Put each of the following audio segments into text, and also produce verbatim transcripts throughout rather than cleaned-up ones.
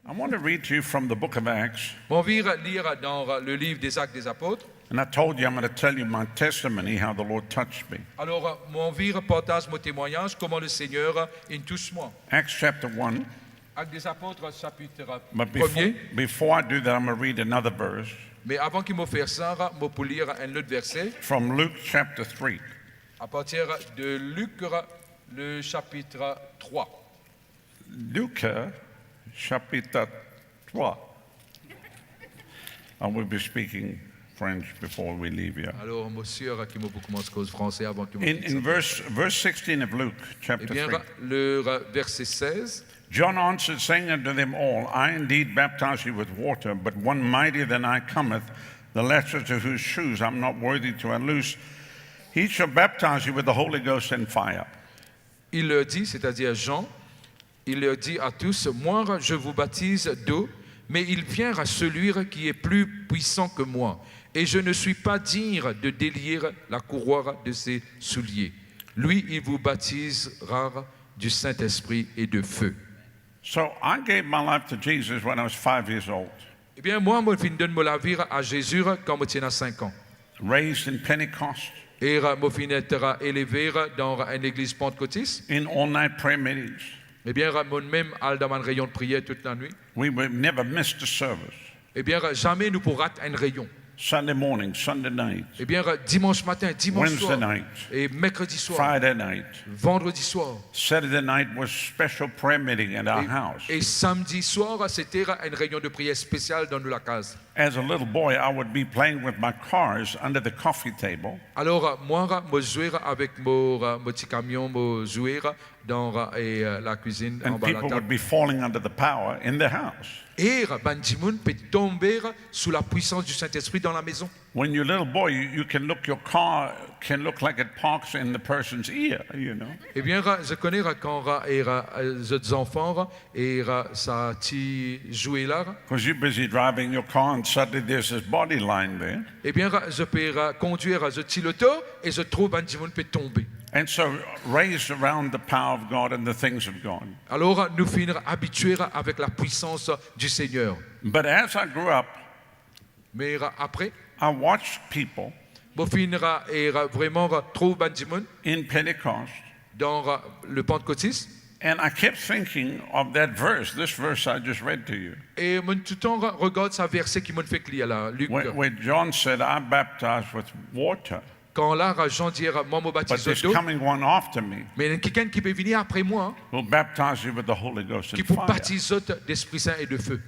I want to read to you from the book of Acts. Mo anvi lir dan le liv des Actes des Apôtres. And I told you I'm gonna tell you my testimony, how the Lord touched me. Alor, mo anvi partaz mo temwagnaz, kouma Lesegner inn tous mwa. Acts chapter one. Actes des Apôtres, chapitre But before, premier. Before I do that, I'm gonna read another verse. Me avan ki mo fer sa, mo pou lir enn lot verse. From Luke chapter three. A partir de Luc, le chapitre trois. Luc, chapitre trois. I will be speaking French before we leave here. Alor, mo sir ki mo pou koumans koz franse avan ki mo In, kit in sa. Verse, verse sixteen of Luke, chapter Ebien, three. Le, euh, verset seize. John answered, saying unto them all, I indeed baptize you with water, but one mightier than I cometh, the latchet of whose shoes I'm not worthy to unloose. He shall baptize you with the Holy Ghost and fire. Il leur dit, c'est-à-dire Jean, il leur dit à tous, moi, je vous baptise d'eau, mais il vient celui qui est plus puissant que moi, et je ne suis pas digne de délier la courroie de ses souliers. Lui, il vous baptisera du Saint-Esprit et de feu. So I gave my life to Jesus when I was five years old. Ebien, mwa, mo finn donn mo lavi a Zezi kan mo ti ena sink an. Raised in Pentecost. E, euh, mo finn et, euh, eleve dan enn legliz Pantkotis. In all-night prayer meetings. Ebien, euh, mo mem al dan bann reynion priyer tout lanwit. We would never miss the service. Ebien, euh, zame nou pou rat enn reynion. Sunday morning, Sunday night, Ebien, euh, dimans matin, dimans Wednesday swar, night, e merkredi swar, Friday night. Vandredi swar. Saturday night was special prayer meeting at our E, house. E samdi swar, se ti enn reynion de priyer spesial dan nou lakaz. As a little boy, I would be playing with my cars under the coffee table. Alor, euh, mwa, euh, mo zwe avek mo, euh, mo ti kamion, mo zwe dan, euh, e, euh, lakwizinn, And anba people latab. Would be falling under the power in the house. E, euh, bann dimoun pe tonbe sou lapwisans di Sintespri dan lamezon. When you're a little boy, you, you can look, your car can look like it parks in the person's ear, you know. Ebien, euh, zot kone, euh, kan, euh, e, euh, zot zanfan, euh, e, euh, sa ti zwe la, 'Cause you're busy driving your car and suddenly there's this body lying there. Ebien, euh, zot pe, euh, kondwir, euh, zot ti loto e zot trouv bann dimoun pe tonbe. And so, raised around the power of God and the things of God. Alor, nou finn abitie avek lapwisans di Segner. But as I grew up, Me, euh, apre, I watched people mo finn, euh, e, euh, vreman, euh, trouv bann dimoun in Pentecost, dan, euh, le Pantkotis. And I kept thinking of that verse, this verse I just read to you. E mo toultan re-, regard sa verse ki mo fek lir la, Lik. Where, where John said, I baptize with water. Kan la, Jean dir, mwa, mo batiz zot dan dlo, But there's coming one after me, me ena kikenn ki pe vini apre mwa, who'll baptize you with the Holy Ghost and fire. Ki pou batiz zot Lespri Sin e de fe.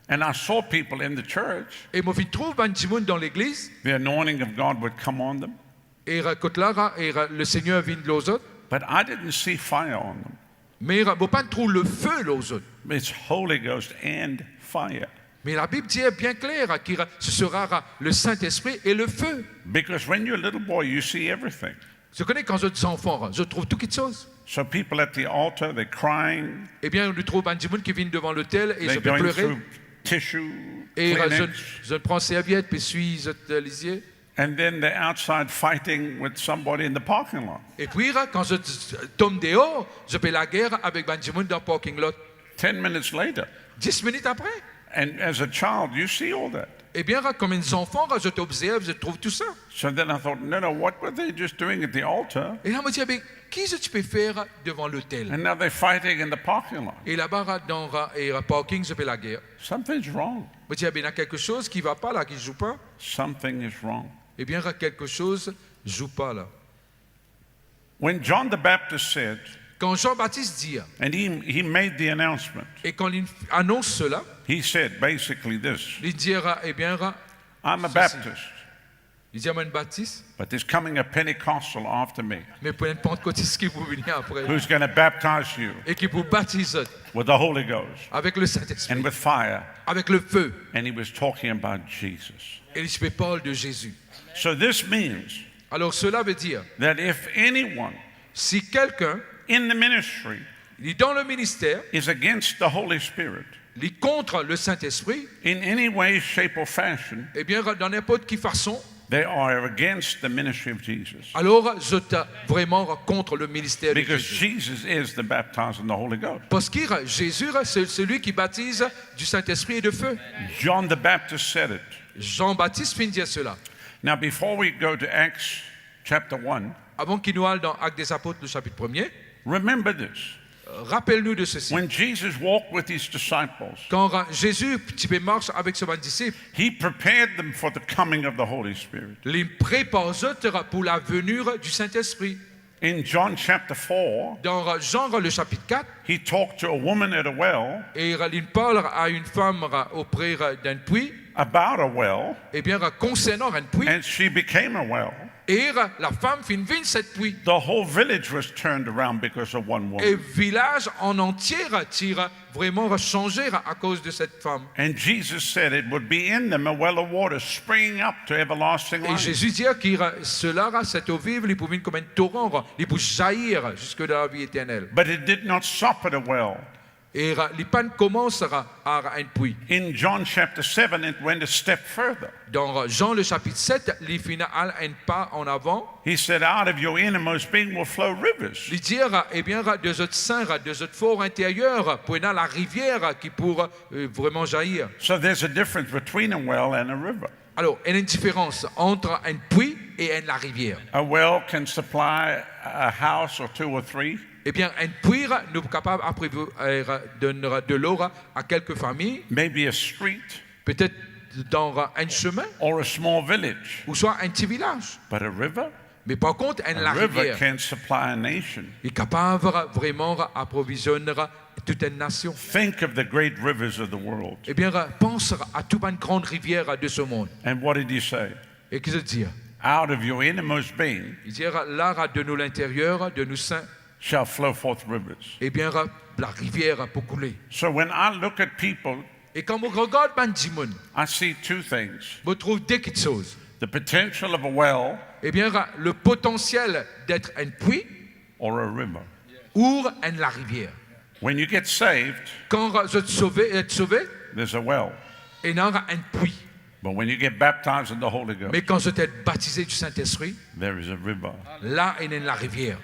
And I saw people in the church, E mo finn trouv bann dimoun dan legliz, the anointing of God would come on them. E, euh, kot la, e, euh, le Segner vinn lor zot. But I didn't see fire on them. Me, euh, mo pa trouv lefe lor zot. It's Holy Ghost and fire. Me Labib dir bien kler, euh, ki, euh, ce sera, euh, le Saint-Esprit et le feu. Because when you're a little boy, you see everything. Zot kone kan zot zanfan, zot trouv tou kiksoz. So people at the altar, they're crying. Ebien, nou trouv bann dimoun ki vinn devan lotel e zot pe plere. They're going through tissue, Kleenex. E, euh, zot, zot pran serviet, pe swiy zot, euh, lizie. And then they're outside fighting with somebody in the parking lot. E pi, kan zot tom deor, zot pe lager avek bann dimoun dan parking lot. Ten minutes later. Dis minit apre. And as a child, you see all that. Ebien, kouma enn zanfan, zot obzerv, zot trouv tou sa. So then I thought, no, no, what were they just doing at the altar? E la, mo dir, "Be, ki zot ti pe fer devan lotel?" And now they're fighting in the parking lot. E laba, dan, e, parking, zot pe lager. Something's wrong. Mo dir, "Be, ena kiksoz ki va pa la, ki zwe pa." Something is wrong. Ebien, kiksoz zwe pa la. When John the Baptist said, Kan Zan Batis dir, and he, he made the announcement, e kan li anons sela, he said basically this, li dir, ebien, I'm a sesi. Baptist, Li dir, "Mwa, enn Batis, but there's coming a Pentecostal after me, me pou enn Pantkotis ki pou vini apre, who's gonna baptize you e ki pou batiz zot with the Holy Ghost avek le Saint-Esprit and with fire." Avek lefe. And he was talking about Jesus. E li ti pe parl de Zezi. So this means Alor, sela ve dir, that if anyone si kelkenn in the ministry li dan le minister, is against the Holy Spirit, li kont le Saint-Esprit, in any way, shape or fashion, ebien, dan ninport ki fason, They are against the ministry of Jesus. Alor, zot vreman kont le ministère de Because Jésus. Jesus is the baptizer in the Holy Ghost. Parski Jésus, c'est celui qui baptise du Saint-Esprit et de feu. John the Baptist said it. Jean-Baptiste fin dir cela. Now, before we go to Acts chapter one, Avan ki nou al dan Actes des Apôtres, le chapitre premier, remember this. euh, rapel nou de ceci. When Jesus walked with his disciples, Kan Jésus ti pe mars avek so bann disip, he prepared them for the coming of the Holy Spirit. Li prepar zot pour la venue du Saint-Esprit. In John chapter four, Dan Jean le chapitre quatre, he talked to a woman at a well e li parl a une femme auprès d'un puits, about a well, e bien, concernant un puits, and she became a well. E la fam finn vinn set pwi. The whole village was turned around because of one E woman. Vilaz an antie ti vreman sanze akoz de set fam. And Jesus said it would be in them a well of water springing up to everlasting E life. Zezi dir ki sela, set eau vive, li pou vinn kouma enn toran, li pou zair ziska dan lavi eternel. But it did not stop at a well. E li pa'nn koumans a enn pwi. In John chapter seven, it went a step further. Dan Jean le chapitre sept, li finn al enn pa an avan. He said, "Out of your innermost being will flow rivers." Li dir, ebien, de zot sin, de zot for interyer, pou ena larivier ki pou, euh, vreman zair. So there's a difference between a well and a river. Alor, ena enn diferans ant enn pwi e enn larivier. A well can supply a house or two or three, Ebien, enn pwi, nou kapav aprouvi, euh, donn delo a kelke fami, maybe a street, petet dan enn semin, or a small village. ouswa enn ti vilaz. But a river? Me par kont, enn A river larivier, can supply a nation. li kapav vreman aprovizionn tout enn nasion. Think of the great rivers of the world. Ebien, pans a tou bann gran rivier de se mond. And what did he say? E ki zot dir? Out of your innermost being Li dir, la de nou linteryer, de nou sin, shall flow forth rivers. ebien, larivier pou koule. So when I look at people, E kan mo regard bann dimoun, I see two things. mo trouv de kiksoz. The potential of a well Ebien, le potansiel d'être enn pwi or a river. ou enn larivier. When you get saved, Kan zot sove, et sove, there's a well. ena enn pwi. But when you get baptized in the Holy Ghost, Me kan zot et batize du Saint-Esprit, there is a river. la ena enn larivier.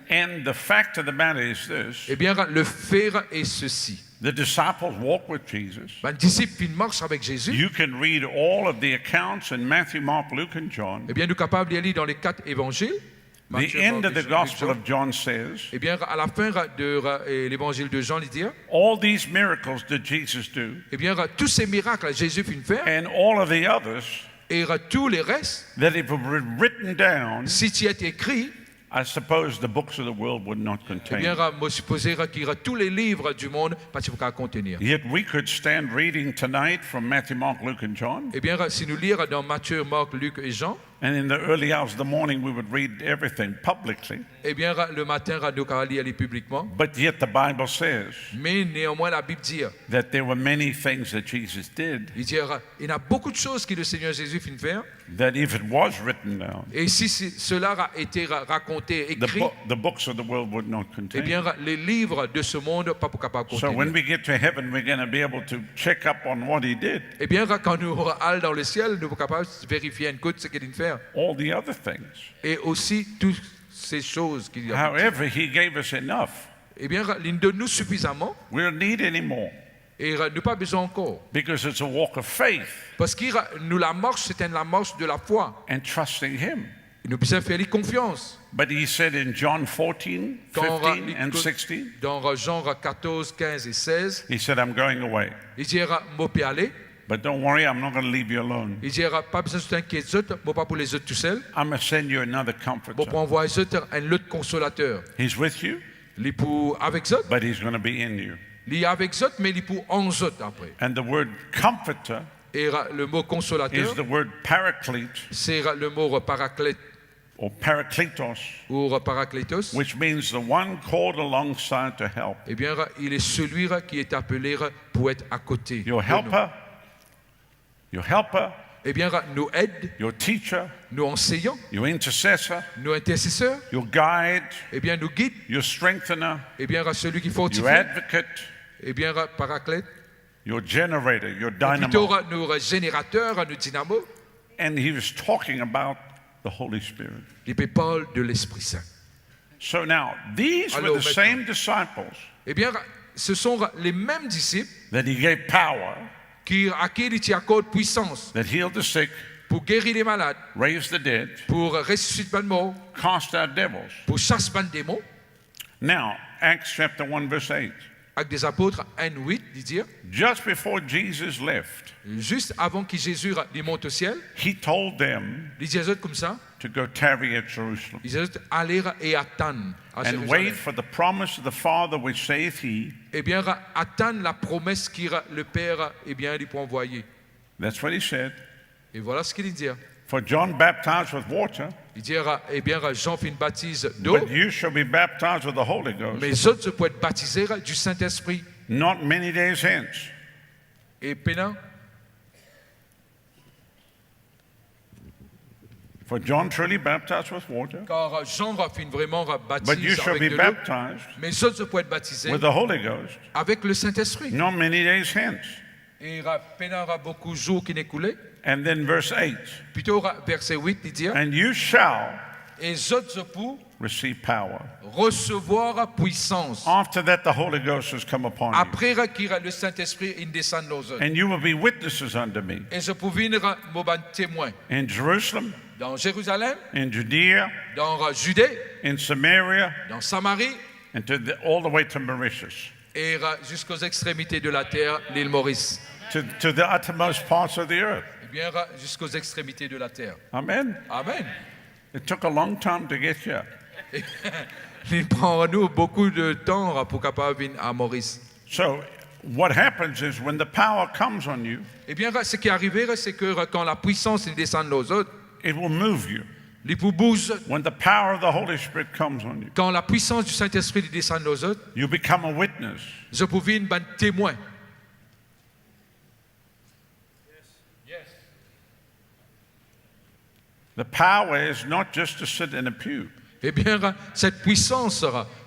And the fact of the matter is this. Ebien, le fait est ceci. The disciples walked with Jesus. Bann disip finn mars avek Zezi. You can read all of the accounts in Matthew, Mark, Luke, and John. Ebien, nou kapav lir li dan le kat Evanzil. The end of the Gospel of John says, Ebien, a la fin de, euh, Levanzil de Jean, li dir, all these miracles did Jesus do, ebien, tou se mirak Zezi finn fer, and all of the others e tou leres, that if it were written down, si ti et ekri, I suppose the books of the world would not contain. ebien, mo sipoze ki tou le liv du mond pa ti pou kapav kontenir. Yet we could stand reading tonight from Matthew, Mark, Luke, and John. Ebien, si nou lir dan Matie, Mark, Lik e Jean, And in the early hours of the morning, we would read everything publicly. Ebien, le matin, nou kapav lir li piblikman. But yet the Bible says Me neanmwin, Labib dir, that there were many things that Jesus did li dir, ena boukou de soz ki le Seigneur Zezi finn fer, that if it was written down, e si, si sela a ete ra-, rakonte, the, ekri, bo- the books of the world would not contain. ebien, le liv de se mond pa pou kapav So when kontenir. We get to heaven, we're going to be able to check up on what he did. Ebien, kan nou al dan le siel, nou pou kapav verifie enn kout seki li fer. All the other things. E osi tou se soz ki li a. However, he gave us enough. Ebien, li donn nou sifizaman. We don't need any more. E nou pa bizin ankor. Because it's a walk of faith. Parski nou lamars, se enn lamars de lafwa. And trusting him. Nou bizin fer li konfians. But he said in John fourteen, Kan, fifteen, li and ko- sixteen, Dan Jean quatorze, quinze et seize, he said, "I'm going away. li dir, mo pe ale. But don't worry, I'm not going to leave you alone. Li dir, pa bizin zot inkiet zot, mo pa pou les zot tousel. I'm going to send you another comforter." Mo pou anvway zot enn lot konsolater. He's with you, Li pou avek zot. But he's going to be in you. Li avek zot, me li pou an zot apre. And the word comforter E le mo konsolater, is the word paraclete se le mo paraklet or parakletos, ou parakletos. Which means the one called alongside to help. Ebien, il est celui qui est appelé pour être à côté de Your nous. Helper, your helper, Ebien, nou ed, your teacher, nou anseyan, your intercessor, nou interseser, your guide, ebien, nou gid, your strengthener, ebien, celui qui your fortifie, advocate, ebien, paraklet, your generator, your plito dynamo. Nou zenerater, nou dinamo. And he was talking about the Holy Spirit. Li pe parl de Lespri Sin. So now, these were Alors the maintenant, same disciples Eh bien, ce sont les mêmes disciples that he gave power, qui, à qui li ti akord puisans that healed the sick, pour guérir les malades, raised the dead, pour ressusciter bann mor, cast out devils. pour chasser bann démon. Now, Acts chapter one, verse eight. Actes des Apôtres un huit, li dir, Just before Jesus left, juste avant que Jésus li monte au ciel, he told them li dir zot koumsa, to go tarry at Jerusalem li dir zot, ale e atann à and wait Jérusalem. For the promise of the Father, which saith he, Eh bien, atann la promesse que le Père, eh bien, li pou anvoyer. That's what he said. Et voilà ce qu'il dit. For John baptized with water, Il dit, eh bien, Jean finn batize d'eau, but you shall be baptized with the Holy Ghost mais zot pou être baptisé du Saint-Esprit. Not many days hence. Et pena, For John truly baptized with water, car Jean finn vraiment but you baptisé shall avec be de l'eau, baptized mais zot pou être baptisé with the Holy Ghost avec le Saint-Esprit. Not many days hence. Et pena beaucoup de jours qui n'écoulé. And then verse eight. Plutôt, verset huit, il dit, And you shall et zot pou receive power. Recevoir puissance. After that, the Holy Ghost has come upon you. Après que le Saint-Esprit il descend dans eux. And you will be witnesses unto me. Et zot pou vinn mo bann témoin. In Jerusalem, Dans Jérusalem, in Judea, dans Judée, in Samaria, dans Samarie, and to the, all the way to Mauritius. Et jusqu'aux extrémités de la terre, l'île Maurice. To, to the uttermost parts of the earth. Eh bien, jusqu'aux extrémités de la terre. Amen. Amen. It took a long time to get here. Il prend à nous beaucoup de temps pour capable venir à Maurice. So, what happens is when the power comes on you, Eh bien, ce qui arrive, c'est que quand la puissance descend aux autres, it will move you. Li pou bouz. When the power of the Holy Spirit comes on you, Kan lapuisans di Sintespri li desann lor zot, you become a witness. zot pou vinn bann temwin. The power is not just to sit in a pew. Ebien, set pwisans,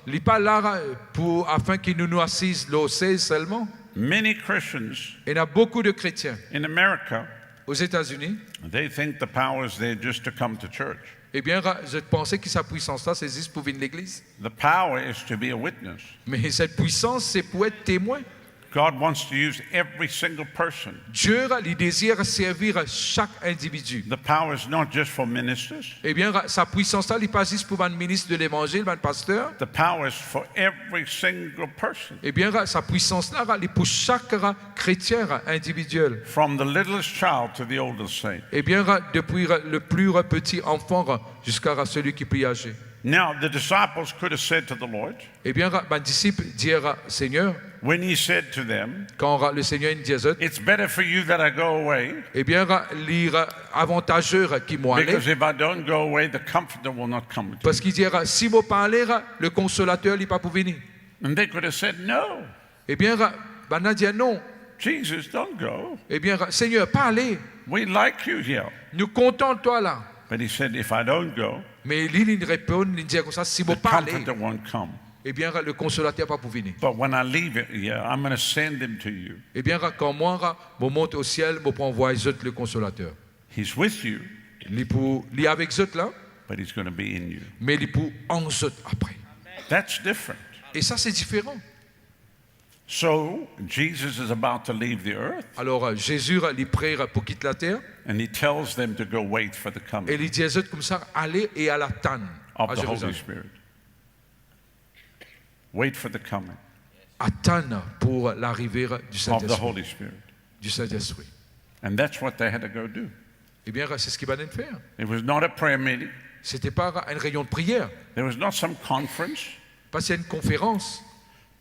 li pa la pou, afin ki nou, nou asiz lor sez selman. Many Christians Ena boukou de kretien in America, Ozetazini, they think the power is there just to come to church. ebien, zot panse ki sa pwisans la, se zis pou vinn legliz. The power is to be a witness. Me set pwisans, se pou et temwin. God wants to use every single person. Die, li dezir servi sak individi. The power is not just for ministers. Ebien, sa pwisans la, li pa zis pou bann minis de levanzil, bann paster. The power is for every single person. Ebien, sa pwisans la, li pou sak kretien individiel. From the littlest child to the oldest saint. Ebien, depi le pli peti anfan ziska seli ki pli aze. Now, the disciples could have said to the Lord, Ebien, bann disip dir Segner, when he said to them, kan le Segner inn dir zot, "It's better for you that I go away, ebien, li avantaze ki mo ale, because if I don't go away, the Comforter will not come to you." parski dir, si mo pa ale, le Konsolater li pa pou vini. And they could have said, "No, Ebien, bann la dir non. Jesus, don't go. Ebien, Segner, pa ale. We like you here." Nou kontan twa la. But he said, "If I don't go, Me li, li reponn, li dir koumsa, si mo the pa ale, Comforter won't come. ebien, le Konsolater pa pou vini. But when I leave it here, I'm going to send him to you." Ebien, kan mwa, mo mont o siel, mo pou anvway zot le Konsolater. He's with you, Li pou, li avek zot la, but he's going to be in you. me li pou an zot apre. That's different. E sa, se diferan. So Jesus is about to leave the earth, Alor, Zezi, li pre pou kit later, and he tells them to go wait for the e coming li dir zot koumsa, ale e al atann of a the Holy Zerizalem. Spirit. Wait for the coming. Atann pou larive di Of the Sintespri. Holy Spirit. Di Sintespri. And that's what they had to go do. Ebien, se seki bann inn fer. It was not a prayer meeting. Se pa enn reynion de priyer. There was not some conference. Pa ti enn konferans.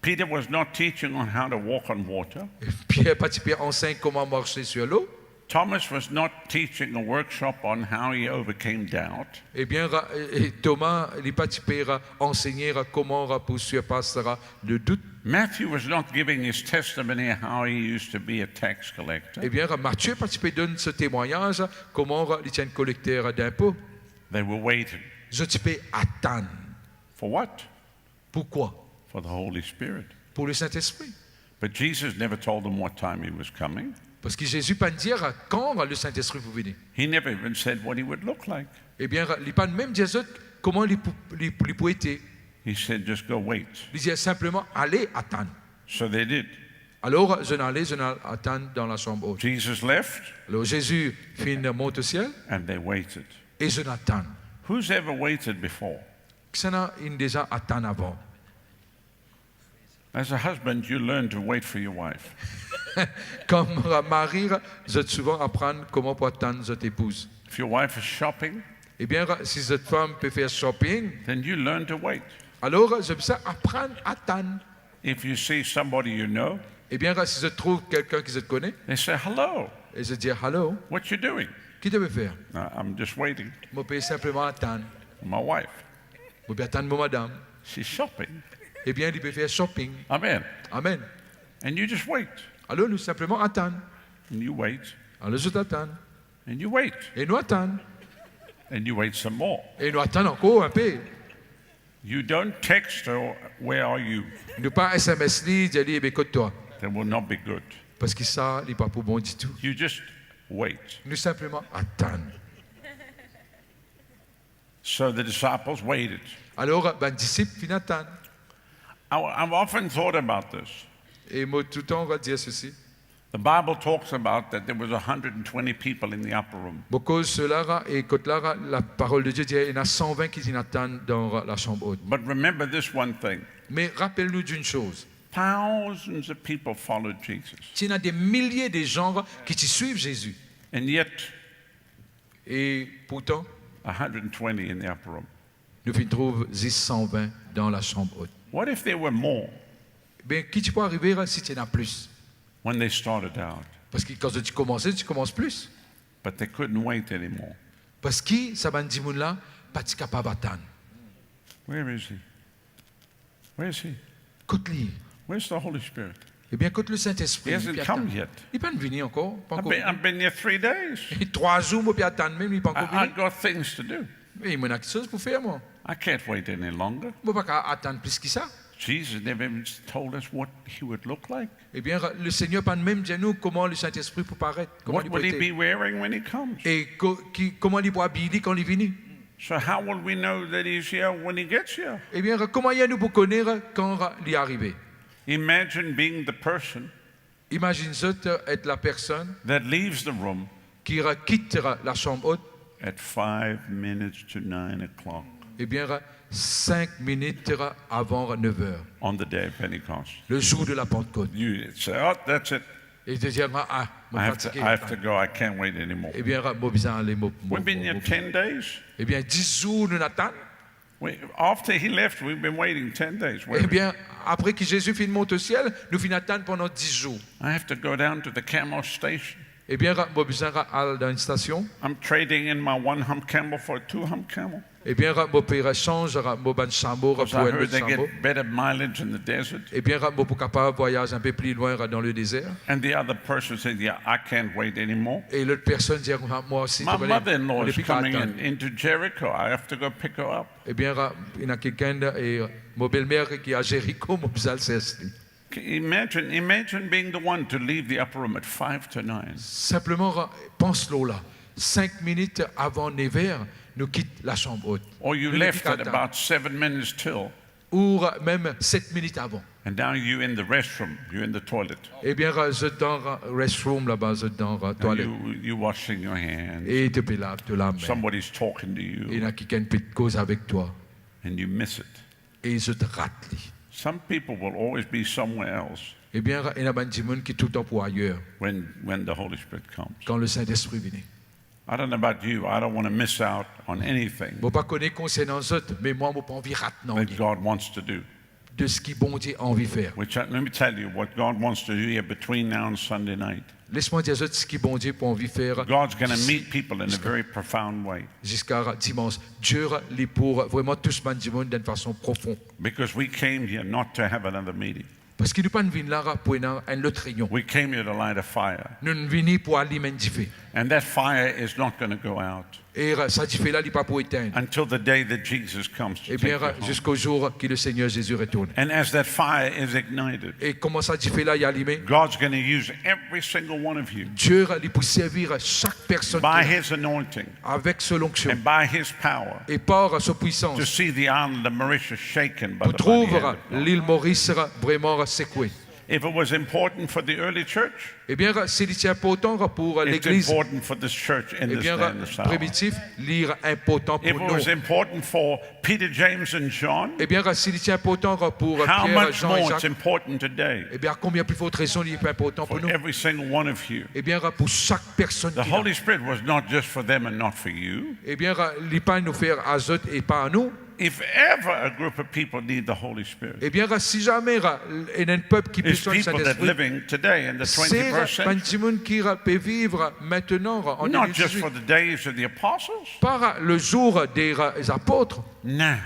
Peter was not teaching on how to walk on water. Pier pa ti pe ansegn kouma marse sir lo. Thomas was not teaching a workshop on how he overcame doubt. Ebien, e, e, Toma, li pa ti pe ansegne kouma pou sirpas le dout. Matthew was not giving his testimony how he used to be a tax collector. Ebien, Matie pa ti pe donn so temwagnaz kouma li ti enn kolekter dinpo. They were waiting. Zot ti pe atann. For what? Poukwa? For the Holy Spirit. Pou le Sintespri. But Jesus never told them what time he was coming. Parski Zezi pa'nn dir kan Lesintespri pou vini. He never even said what he would look like. Ebien, li pa'nn mem dir zot kouma li pou, li, li pou ete. He said, "Just go wait." Li dir sinpleman, "Ale, atann." So they did. Alor, zot ale, zot al atann dan lasam ot. Jesus left. Alor, Zezi finn mont osiel. And they waited. E zot atann. Who's ever waited before? Kisannla inn deza atann avan? As a husband, you learn to wait for your wife. Kom mari, zot souvan aprann kouma pou atann zot epouz. If your wife is shopping, Ebien, si zot fam pe fer shopping, then you learn to wait. Alor zot bizin aprann atann. If you see somebody you know, Ebien, si zot trouv kelkenn ki zot kone, they say, "Hello. E zot dir, "Hello, What you doing?" ki to pe fer?" "No, I'm just waiting. Mo pe sinpleman atann. My wife. Mo pe atann mo madam." She's shopping. Ebien, li pe fer shopping. Amen. Amen. And you just wait. Alor nou sinpleman atann. And you wait. Alor zot atann. And you wait. E nou atann. And you wait some more. E nou atann ankor inpe. You don't text her, "Where are you?" Nou pa S M S li, dir li, "Ebe, kot twa?" That will not be good. Parski sa, li pa pou bon ditou. You just wait. Nou sinpleman atann. So the disciples waited. Alor, bann disip finn atann. I, I've often thought about this. E mo toultan dir sesi. The Bible talks about that there was a hundred and twenty people in the upper room. Mo koz sela, e kot la, Laparol de Die dir, ena san vin ki finn atann dan lasam ot. But remember this one thing. Me rapel nou d'enn soz. Thousands of people followed Jesus. Ti ena de milie de zan ki ti swiv Zezi. And yet, E pourtan, a hundred and twenty in the upper room. Nou finn trouv zis san vin dan lasam ot. What if there were more? Be, ki ti pou arive si ti ena plis? When they started out. Parski kan zot ti komanse, zot ti koumans plis. But they couldn't wait anymore. Parski sa bann dimoun la pa ti kapav atann. Where is he? Where is he? Kot li? Where's the Holy Spirit? Ebien, kot Lesintespri? He hasn't come yet. Li pa'nn vini ankor, pa ankor vini. I've been, I've been here three days. Trwa zour mo pe atann, mem li pa ankor vini. I, I got things to do. Me mo ena kiksoz pou fer, mwa. I can't wait any longer. Mo pa kapav atann plis ki sa. Jesus never even told us what he would look like. Ebien, Lesegner pa'nn mem dir nou kouma Lesintespri pou paret, kouma li pou ete. What will he be wearing when he comes? E ko-, ki, kouma li pou abiy li kan li vini. So how will we know that he's here when he gets here? Ebien, kouma nou pou kone kan li arive? Imagine being the person Imazinn zot et lapersonn that leaves the room ki kit lasam ot at five minutes to nine o'clock. Ebien, sink minit avan nev er. On the day of Pentecost. Le zour de la Pantekot. You say, "Oh, that's it. E to dir, "Ah, mo fatige." I have to, I have to go. I can't wait anymore." Ebien, mo bizin ale, mo, mo, mo, mo. We've been here ten days. Ebien, dis zour nou atann. We, after he left, we've been waiting ten days. Where is he? Ebien, apre ki Zezi finn mont osiel, nou finn atann pandan dis zour. I have to go down to the camel station. Ebien, mo bizin al dan enn stasion. I'm trading in my one hump camel for a two hump camel. Ebien, mo pe sanz mo bann samo pou enn lot samo. 'Cause I heard they get better mileage in the desert. Ebien, mo pou kapav vwayaz inpe pli lwin dan le dezer. And the other person said, "Yeah, I can't wait anymore." E lot personn dir, "Ah, mwa osi, mo pa kapav atann." My mother-in-law is coming in, into Jericho. I have to go pick her up. Ebien, ena kikenn, e, mo belmer ki a Zeriko, mo bizin al sers li. Imagine, imagine being the one to leave the upper room at five to nine. Sinpleman, pans lor la, sink minit avan nev er, nou kit lasam ot. Or you left at about seven minutes till. Ou mem set minit avan. And now you in the restroom, you in the toilet. Ebien, zot dan restroom laba, zot dan twalet. Now you, you washing your hands. E to pe lav to lame. Somebody's talking to you. Ena kikenn pe koz avek twa. And you miss it. E zot rat li. Some people will always be somewhere else. Ebien, ena bann dimoun ki toultan pou ayer. When, when the Holy Spirit comes. Kan Lesintespri vini. I don't know about you, I don't wanna miss out on anything. Mo pa kone konsernan zot, me mwa mo pa anvi rat nanye. That God wants to do. De seki Bondie anvi fer. Which, uh, let me tell you what God wants to do here between now and Sunday night. Les mwa dir zot seki Bondie pou anvi fer. God's gonna meet people in a very profound way. Ziska dimans. Die li pou vreman tous bann dimoun dan enn fason profon. Because we came here not to have another meeting. Parski nou pa'nn vinn la pou ena enn lot reynion. We came here to light a fire. Nou vini pou alim enn dife. And that fire is not gonna go out. E, euh, sa dife la, li pa pou etenn. Until the day that Jesus comes to take you home. Ebien, euh, ziska zour ki le Seigneur Jésus retourne. And as that fire is ignited, E kouma sa dife la, li alime, God's gonna use every single one of you Dieu, euh, li pou servi, euh, chaque personne by ki la, His anointing avèk so lonksion and by His power e par, euh, so to pwisans, see the island of Mauritius shaken by pou the mighty hand of God. Trouv, euh, lil Moris, euh, vreman, euh, sekwe. If it was important for the early church, Ebien, si li ti inportan pou, euh, it's legliz, important for this church in this ebien, day and this hour. Primitif, li inportan pou nou. If it was important for Peter, James, and John, Ebien, si li ti inportan pou, euh, Pierre, Jean et Jacques, how much more it's important today ebien, konbien pli fort rezon li pe inportan pou nou? For every single one of you. Ebien, pou sak personn ki la. The Holy Spirit was not just for them and not for you. Ebien, li pa pou fer a zot e pa a nou. If ever a group of people need the Holy Spirit, Ebien, si zame, euh, ena enn pep ki bizin Sintespri, it's people that living today in the twenty-first century. Se bann dimoun ki, euh, pe viv, euh, aster, euh, an de mil diz-wit. Not just for the days of the apostles. Pa, euh, le zour, euh, de, euh, apot. Now.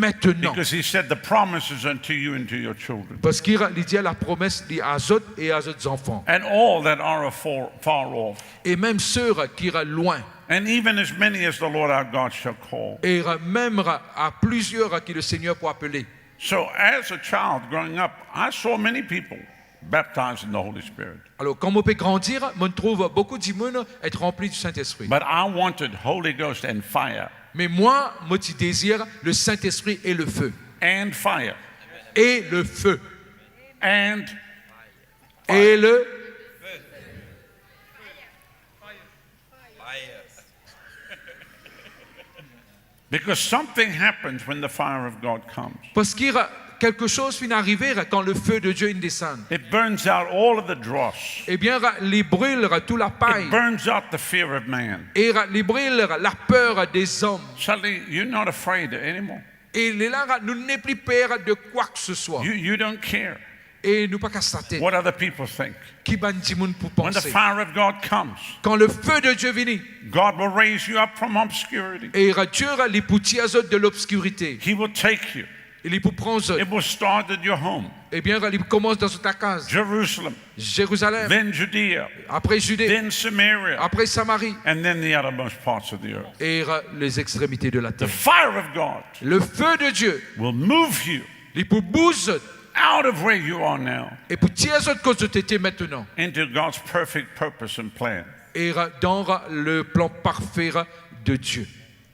Aster. Because he said, "The promise is unto you and to your children." Parski, euh, li dir, lapromes li a zot e a zot zanfan. And all that are afar, far off. E mem seki, euh, lwin. And even as many as the Lord our God shall call. E, euh, mem, euh, a plizier, euh, ki le Seigneur pou apele. So, as a child growing up, I saw many people baptized in the Holy Spirit. Alor, kan mo pe grandir, mo trouv boukou dimoun et ranpli di Sintespri. But I wanted Holy Ghost and fire. Me mwa, mo ti dezir le Sintespri e le fe. And fire. E le fe. And E le Because something happens when the fire of God comes. Parski, euh, kelke soz finn arive, euh, kan le fe de Dieu inn desann. It burns out all of the dross. Ebien, euh, li bril, euh, tou lapay. It burns out the fear of man. E, euh, li bril, euh, laper, euh, dezom. Suddenly, you're not afraid anymore. E lerla, nou nepli per de kwa ke se swa. You, you don't care E nou pa kas latet. What other people think. Ki bann dimoun pou panse. When the fire of God comes, Kan le fe de Dieu vini, God will raise you up from obscurity. E Dieu, li pou tir zot de lobskirite. He will take you. E li pou pran zot. It will start at your home. Ebien, li pou koumans dan zot lakaz. Jerusalem. Zerizalem. Then Judea. Apre Zide. Then Samaria. Apre Samari. And then the uttermost parts of the earth. E les extrémités de la terre. The fire of God Le fe de Dieu will move you li pou bouz zot out of where you are now e pou tir zot kot zot ete aster into God's perfect purpose and plan. E dan le plan parfe de Dieu.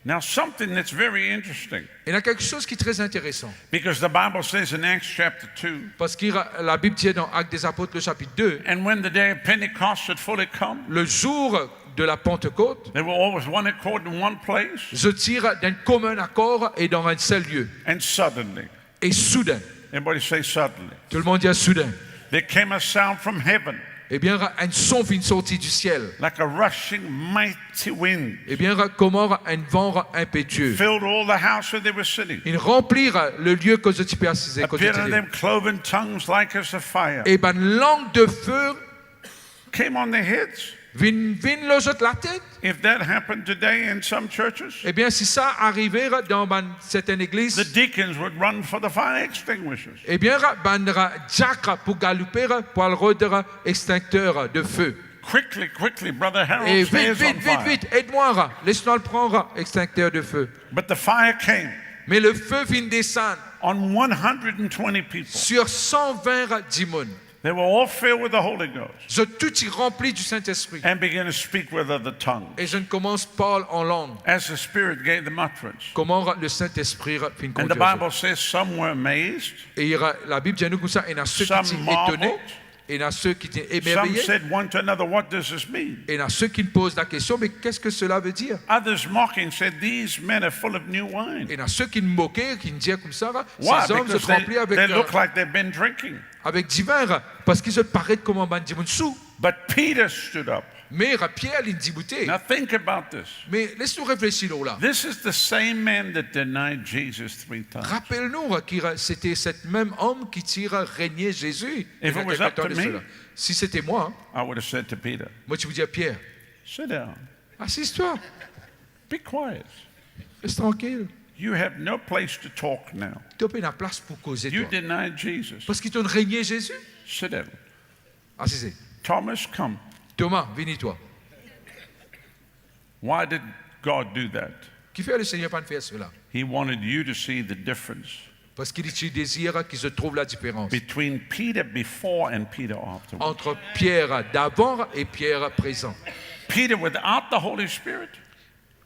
Now, something that's very interesting, Ena kelke soz ki tre interesan. Because the Bible says in Acts chapter two, Parski Labib dir dan Actes des Apôtres, le chapitre deux, and when the day of Pentecost had fully come, le zour de la Pentecôte, they were all with one accord in one place. Zot ti dan komin akor e dan enn sel lie. And suddenly, E soudin, everybody say suddenly. Tout le monde dit soudin. There came a sound from heaven. Ebien, enn son vinn sorti disiel. Like a rushing mighty wind. Ebien, kouma enn van inpetie. Filled all the house where they were sitting. Inn ranpli le lie kot zot ti pe asize, kot zot ti ete. Appeared on them cloven tongues like as a fire. E bann lang de fe came on their heads. Vinn, vinn lor zot latet. If that happened today in some churches, Ebien, si sa arive dan bann sertenn legliz, the deacons would run for the fire extinguishers. Ebien, bann diak pou galoupe pou al rod extincteur de feu. Quickly, quickly, Brother Harold's hair's on fire. E vit, vit, vit, vit, ed mwa, les nou al pran extincteur de feu. But the fire came. Me le fe vinn desann. On one hundred and twenty people. Sur cent vingt dimoun. They were all filled with the Holy Ghost. Zot tou ti ranpli di Sintespri. And began to speak with other tongues. E zot koumans parl an lang. As the Spirit gave them utterance. Kouma le Sintespri finn kondir zot. And the Bible says some were amazed. E Labib dir nou koumsa, ena seki ti etone, some marveled, ena seki ti emerveye. Some said one to another, "What does this mean?" Ena seki poz lakestion, "Mais qu'est-ce que cela veut dire?" Others mocking said, "These men are full of new wine." Ena seki moke, ki dir koumsa, "Ces hommes sont remplis avec, euh, Why? Because they, they look like they've been drinking. Avek divin, parski zot paret kouma bann dimoun sou." But Peter stood up. Me Pier li diboute. Now think about this. Me les nou reflesi lor la. This is the same man that denied Jesus three times. Rapel nou ki sete set mem om ki ti renie Zezi. If it was up to me, Si sete mwa, I would have said to Peter, mo ti pou dir Pier, "Sit down. Asiz twa. Be quiet. Res trankil. You have no place to talk now. To pena plas pou koze, twa. You denied Jesus. Parski to renie Zezi. Sit down. Asize. Thomas, come. Toma, vini twa." Why did God do that? Kifer Lesegner pa'nn fer sela? He wanted you to see the difference Parski li ti dezir ki zot trouv ladiferans between Peter before and Peter afterwards. Ant Pier davan e Pier prezan. Peter without the Holy Spirit,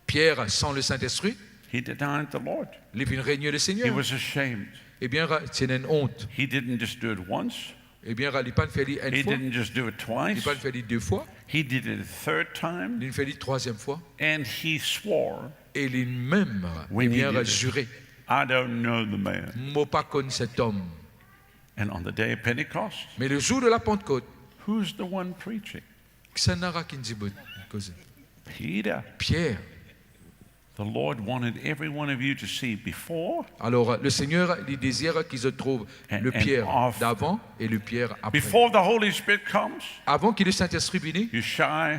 Pier san Lesintespri, he denied the Lord. Li vinn renie Lesegner. He was ashamed. Ebien, ti ena enn ont. He didn't just do it once. Ebien, li pa'nn fer li enn fwa. He didn't just do it twice. Li pa'nn fer li de fwa. He did it a third time. Li fer li trwaziem fwa. And he swore, e li mem, when he ebien, did it, zire, "I don't know the man." Mo pa konn set om. And on the day of Pentecost, me le zour de la Pantkot, who's the one preaching? Kisannla ki dibout koze? Peter. Pier. The Lord wanted every one of you to see before, alor, Lesegner, li dezir ki zot trouv, and, le Pier, and after, davan e le Pier apre. Before the Holy Spirit comes, avan ki Lesintespri vini, you're shy,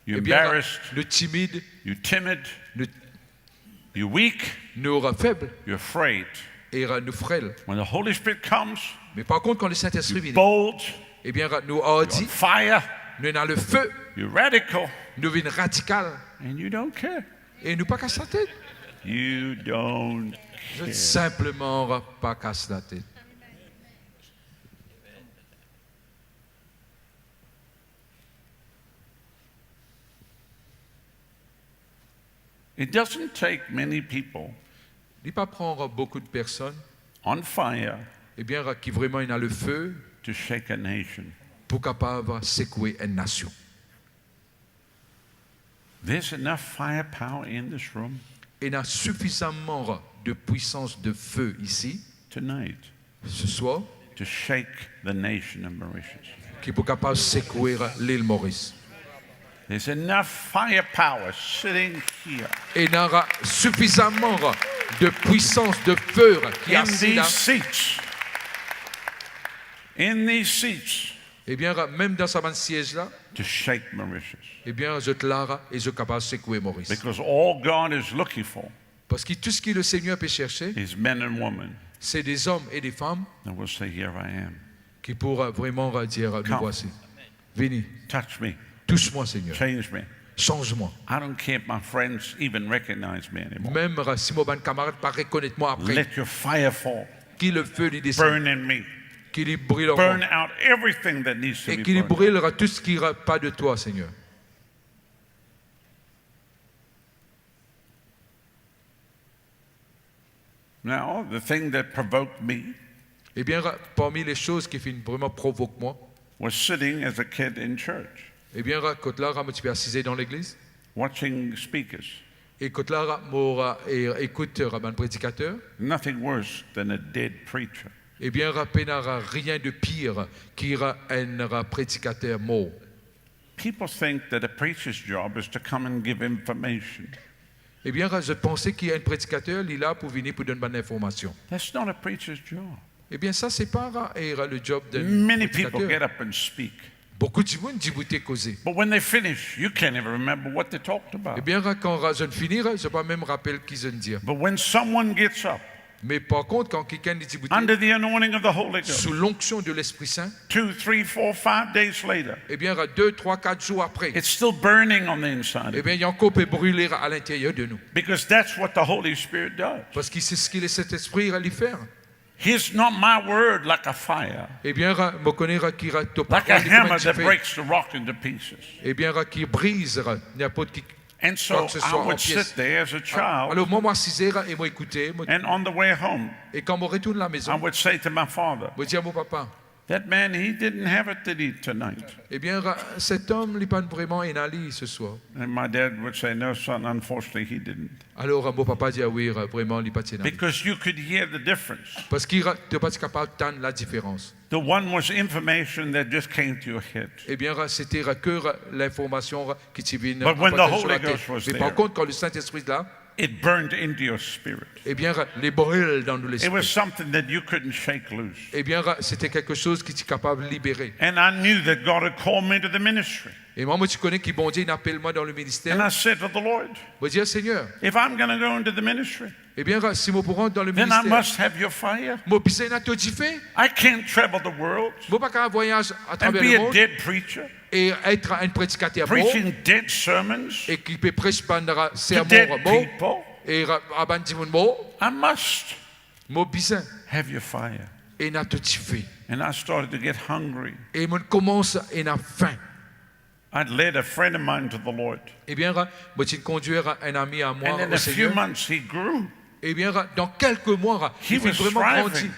you're, ebien, embarrassed, nou timid, you're timid, nou, you're weak, nou feb, you're afraid, e nou frel. When the Holy Spirit comes, me par kont, kan Lesintespri vini, you're bold, ebien, nou ardi, you're on fire, nou ena le fe, you're radical, nou vinn radikal, and you don't care. E nou pa kas latet. You don't care. Zot sinpleman pa kas latet. It doesn't take many people, li pa pran boukou de personn, on fire, ebien, ki vreman ena le fe, to shake a nation, pou kapav sekwe enn nasion. There's enough firepower in this room. Ena sifizaman de pwisans de fe isi, tonight, ce soir, to shake the nation of Mauritius. Ki pou kapav sekwe lil Moris. There's enough firepower sitting here. Ena sifizaman de pwisans de fe ki asiz la. In these seats. In these seats. Ebien, mem dan sa bann siez la, to shake Mauritius. Ebien, zot la e zot kapav sekwe Moris. Because all God is looking for, parski tou seki Lesegner pe serse, is men and women, se de zom e de fam, that will say, "Here I am." Ki pou, euh, vreman, euh, dir, euh, "Me voici." Come. Vini. Touch me. Tous mwa, Segner. Change me. Sanz mwa. I don't care if my friends even recognize me anymore. Mem, euh, si mo bann kamarad pa rekonet mwa apre. Let your fire fall. Ki le fe li desann. Burn in me. Ki li bril an mwa. Burn out everything that needs to be burned out. E ki li bril tou seki pa de twa, Segner. Now, the thing that provoked me, ebien, parmi le soz ki finn vreman provok mwa, was sitting as a kid in church, ebien, kot la mo ti pe asize dan legliz, watching speakers. E kot la mo, e, ekout, e, bann predikater. Nothing worse than a dead preacher. Ebien, pena rien de pir ki enn predikater mor. People think that a preacher's job is to come and give information. Ebien, zot panse ki enn predikater, li la pou vini pou donn bann linformasion. That's not a preacher's job. Ebien, sa se pa, e, le job d'enn predikater. Many people get up and speak. Boukou dimoun diboute koze. But when they finish, you can't even remember what they talked about. Ebien, kan zot fini, zot pa mem rapel ki zot dir. But when someone gets up, me par kont, kan kikenn li diboute, under the anointing of the Holy Ghost, sou lonksion de Lespri Sin, two, three, four, five days later, ebien, de, trwa, kat zour apre, it's still burning on the inside of you. Ebien, li ankor pe brile alinterier de nou. Because that's what the Holy Spirit does. Parski se seki Lesintespri li fer. Here's not my word like a fire, ebien, mo kone ki to pawol li kouma enn dife, like a hammer that breaks the rock into pieces. Ebien, ki briz ninport ki And so I would sit there as a child, kwa ke se swa, an pies. Alor, mwa, mo asize e mo ekoute, mo, and on the way home, e kan mo retourn lamezon, I would say to my father, mo dir a mo papa, "That man, he didn't have it to eat tonight." Ebien, set om, li pa'nn vreman ena li se swar. And my dad would say, "No, son, unfortunately, he didn't." Alor, mo papa dir, "Wi, vreman, li pa ti ena li." Because you could hear the difference. Parski to pa ti kapav tann ladiferans. The one was information that just came to your head. Ebien, sete ke linformasion ki ti vinn, but when the Holy Ghost was there, me par kont, kan Lesintespri la, it burned into your spirit. Ebien, li bril dan nou lespri. It was something that you couldn't shake loose. Ebien, sete kiksoz ki ti kapav libere. And I knew that God had called me to the ministry. E mwa, mo ti kone ki Bondie inn apel mwa dan le minister. And I said to the Lord, mo dir, "Segner, if I'm gonna go into the ministry, Ebien, si mo pou rant dan le minister, then I must have your fire. Mo bizin ena to dife. I can't travel the world. Mo pa kapav vwayaz atraver lemond e et enn predikater mor, and be a dead preacher, preaching dead sermons e ki pe pres bann sermon mor e a bann dimoun mor. I must. Mo bizin ena to dife. And I started to get hungry. E mo komans ena fin. I'd led a friend of mine to the Lord. Ebien, mo ti kondwir enn ami a mwa o Segner. And in a few months, he grew. Ebien, dan kelke mwa, li finn vreman grandi.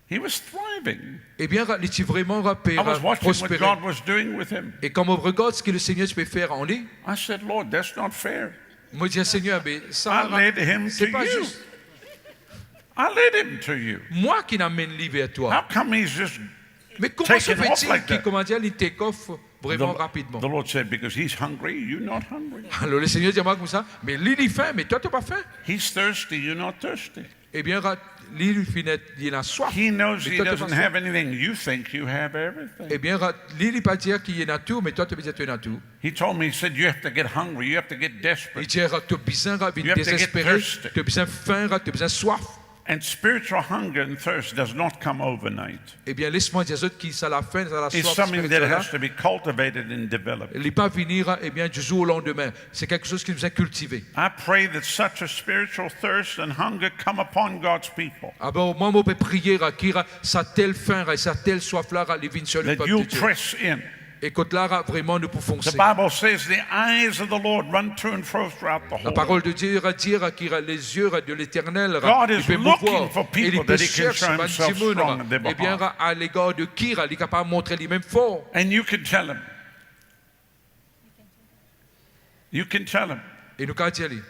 He was thriving. He was thriving. Ebien, li ti vreman pe prospere. I was watching what God was doing with him. E kan mo regard seki Lesegner ti pe fer ar li, I said, "Lord, that's not fair." Mo dir, Segner, me sa, se pa zis. I led him to you. I led him to you. Mwa ki amenn li ver twa. How come he's just taken off like that? Me kouma se feti ki, kouma dir, li take off vreman rapidman? The, the Lord said, "Because he's hungry, you're not hungry." Alor, Lesegner dir mwa koumsa, me li, li fin, me twa, to pa fin. He's thirsty, you're not thirsty. Ebien, li, li finn, li ena swaf, me twa, to pa swaf. He knows he doesn't have anything. You think you have everything. Ebien, li, li pa dir ki li ena tou, me twa, to bizin ena tou. He told me, he said, "You have to get hungry, you have to get desperate. Li dir, to bizin vinn dezespere, to bizin fin, to bizin swaf." You have to get thirsty. And spiritual hunger and thirst does not come overnight. Ebien, les mwa dir zot ki sa lafin, sa laswaf spiritiel la, it's something that has to be cultivated and developed. Li pa vini, ebien, du zour o landime. Se kiksoz ki bizin kiltive. I pray that such a spiritual thirst and hunger come upon God's people. Alor, mwa, mo pe priye ki sa tel fin, sa tel swaf la, li vinn sir lepep de Dieu. That you press in. E kot la, vreman, nou pou fonse. The Bible says the eyes of the Lord run to and fro throughout the whole earth. Laparol de Die dir ki lezie de Leternel, li pe mouvwar, e li pe sers bann dimoun, ebien, a legar de ki li kapav montre limem for. And you can tell him. You can tell him. E nou kapav dir li.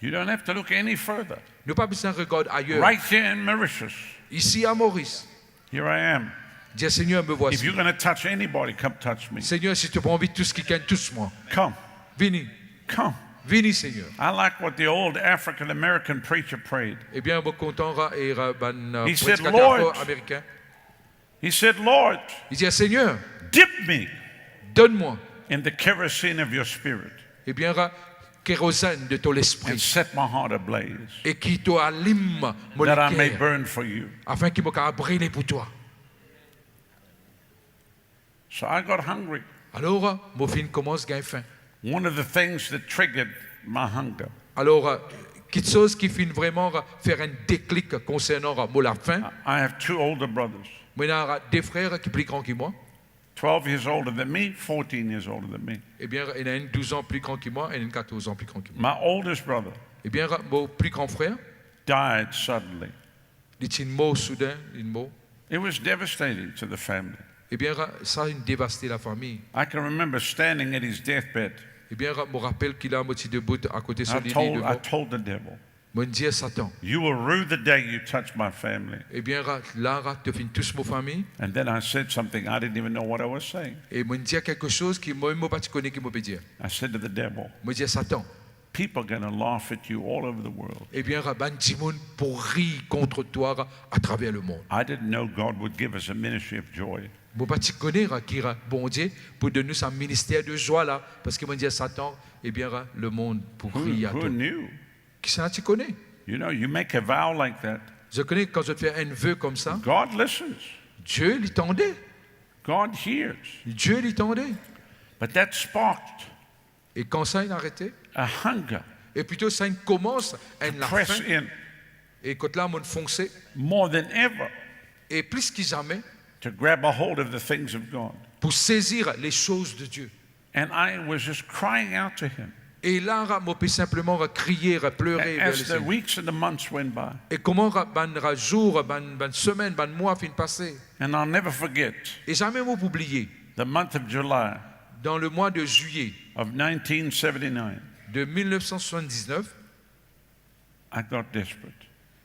You don't have to look any further. Nou pa bizin regard ayer. Right here in Mauritius. Isi a Moris. Here I am. Dir, Segner, me vwasi. If you're gonna touch anybody, come touch me. Segner, si to pou anvi tous kikenn, tous mwa. Come. Vini. Come. Vini, Segner. I like what the old African American preacher prayed. Ebien, mo kontan, e, bann, e, predikater afro-amerikin. He said, "Lord," he said, "Lord, li dir, Segner, dip me, donn mwa, in the kerosene of your spirit, ebien, kerozenn de to Lespri, and set my heart ablaze, e ki to alim mo leker, that I may burn for you, afin ki mo kapav brile pou twa." So I got hungry. Alor, mo finn komans gagn fin. One of the things that triggered my hunger. Alor, kiksoz ki finn vreman fer enn deklik konsernan mo lafin. I, I have two older brothers. Mo ena de frer ki pli gran ki mwa. Twelve years older than me, fourteen years older than me. Ebien, ena enn douz an pli gran ki mwa, enn katorz an pli gran ki mwa. My oldest brother, ebien, mo pli gran frer, died suddenly. Li ti mor soudin, li mor. It was devastating to the family. Ebien, sa inn devaste lafami. I can remember standing at his deathbed. Ebien, mo rapel ki la mo ti debout akote so lili de mor. I told, I told the devil, mo dir Satan, "You will rue the day you touch my family." Ebien, la, to finn tous mo fami. And then I said something, I didn't even know what I was saying. E mo dir kiksoz ki mo, mo pa ti kone ki mo pe dir. I said to the devil, mo dir Satan, "People are gonna laugh at you all over the world." Ebien, bann dimoun pou rir kont twa atraver lemond. I didn't know God would give us a ministry of joy. Mo pa ti kone ki Bondie pou donn nou sa minister de zwa la, parski mo dir Satan, ebien, lemond pou rir ar twa. Who, who knew? Kisannla ti kone? You know, you make a vow like that. Zot kone kan zot fer enn ve koumsa, God listens. Die li tande. God hears. Die li tande. But that sparked E kan sa inn arete, a hunger, e plito sa inn komans enn lafin, to press in, e kot la mo'nn fonse, more than ever, e plis ki zame, to grab a hold of the things of God, pou sezir les choses de Dieu. And I was just crying out to him. E la, mo pe sinpleman kriye, plere ver Lesegner. A-, as the weeks and the months went by, E kouma bann zour, bann, bann semenn, bann mwa finn pase. And I'll never forget, E zame mo pou bliye, the month of July, dan lemwa de zilye, of nineteen seventy-nine, de mil nef san swasanndiznef, I got desperate.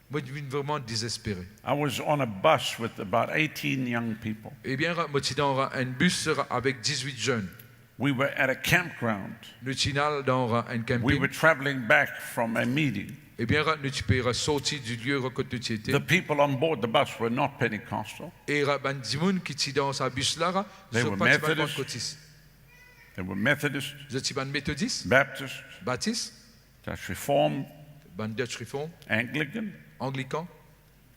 Mo vinn vreman dezespere. I was on a bus with about eighteen young people. Ebien, mo ti dan enn bis avek dizwit zenn. We were at a campground. Nou ti al dan enn camping. We were traveling back from a meeting. Ebien, nou ti pe sorti di lie kot nou ti ete. The people on board the bus were not Pentecostal. E bann dimoun ki ti dan sa bis la, zot pa ti bann Pantkotis. They were Methodist. They were Methodist, Zot ti bann Metodis, Baptist, Batis, Dutch Reformed, Bann Dutch Reformed, Anglican. Anglican.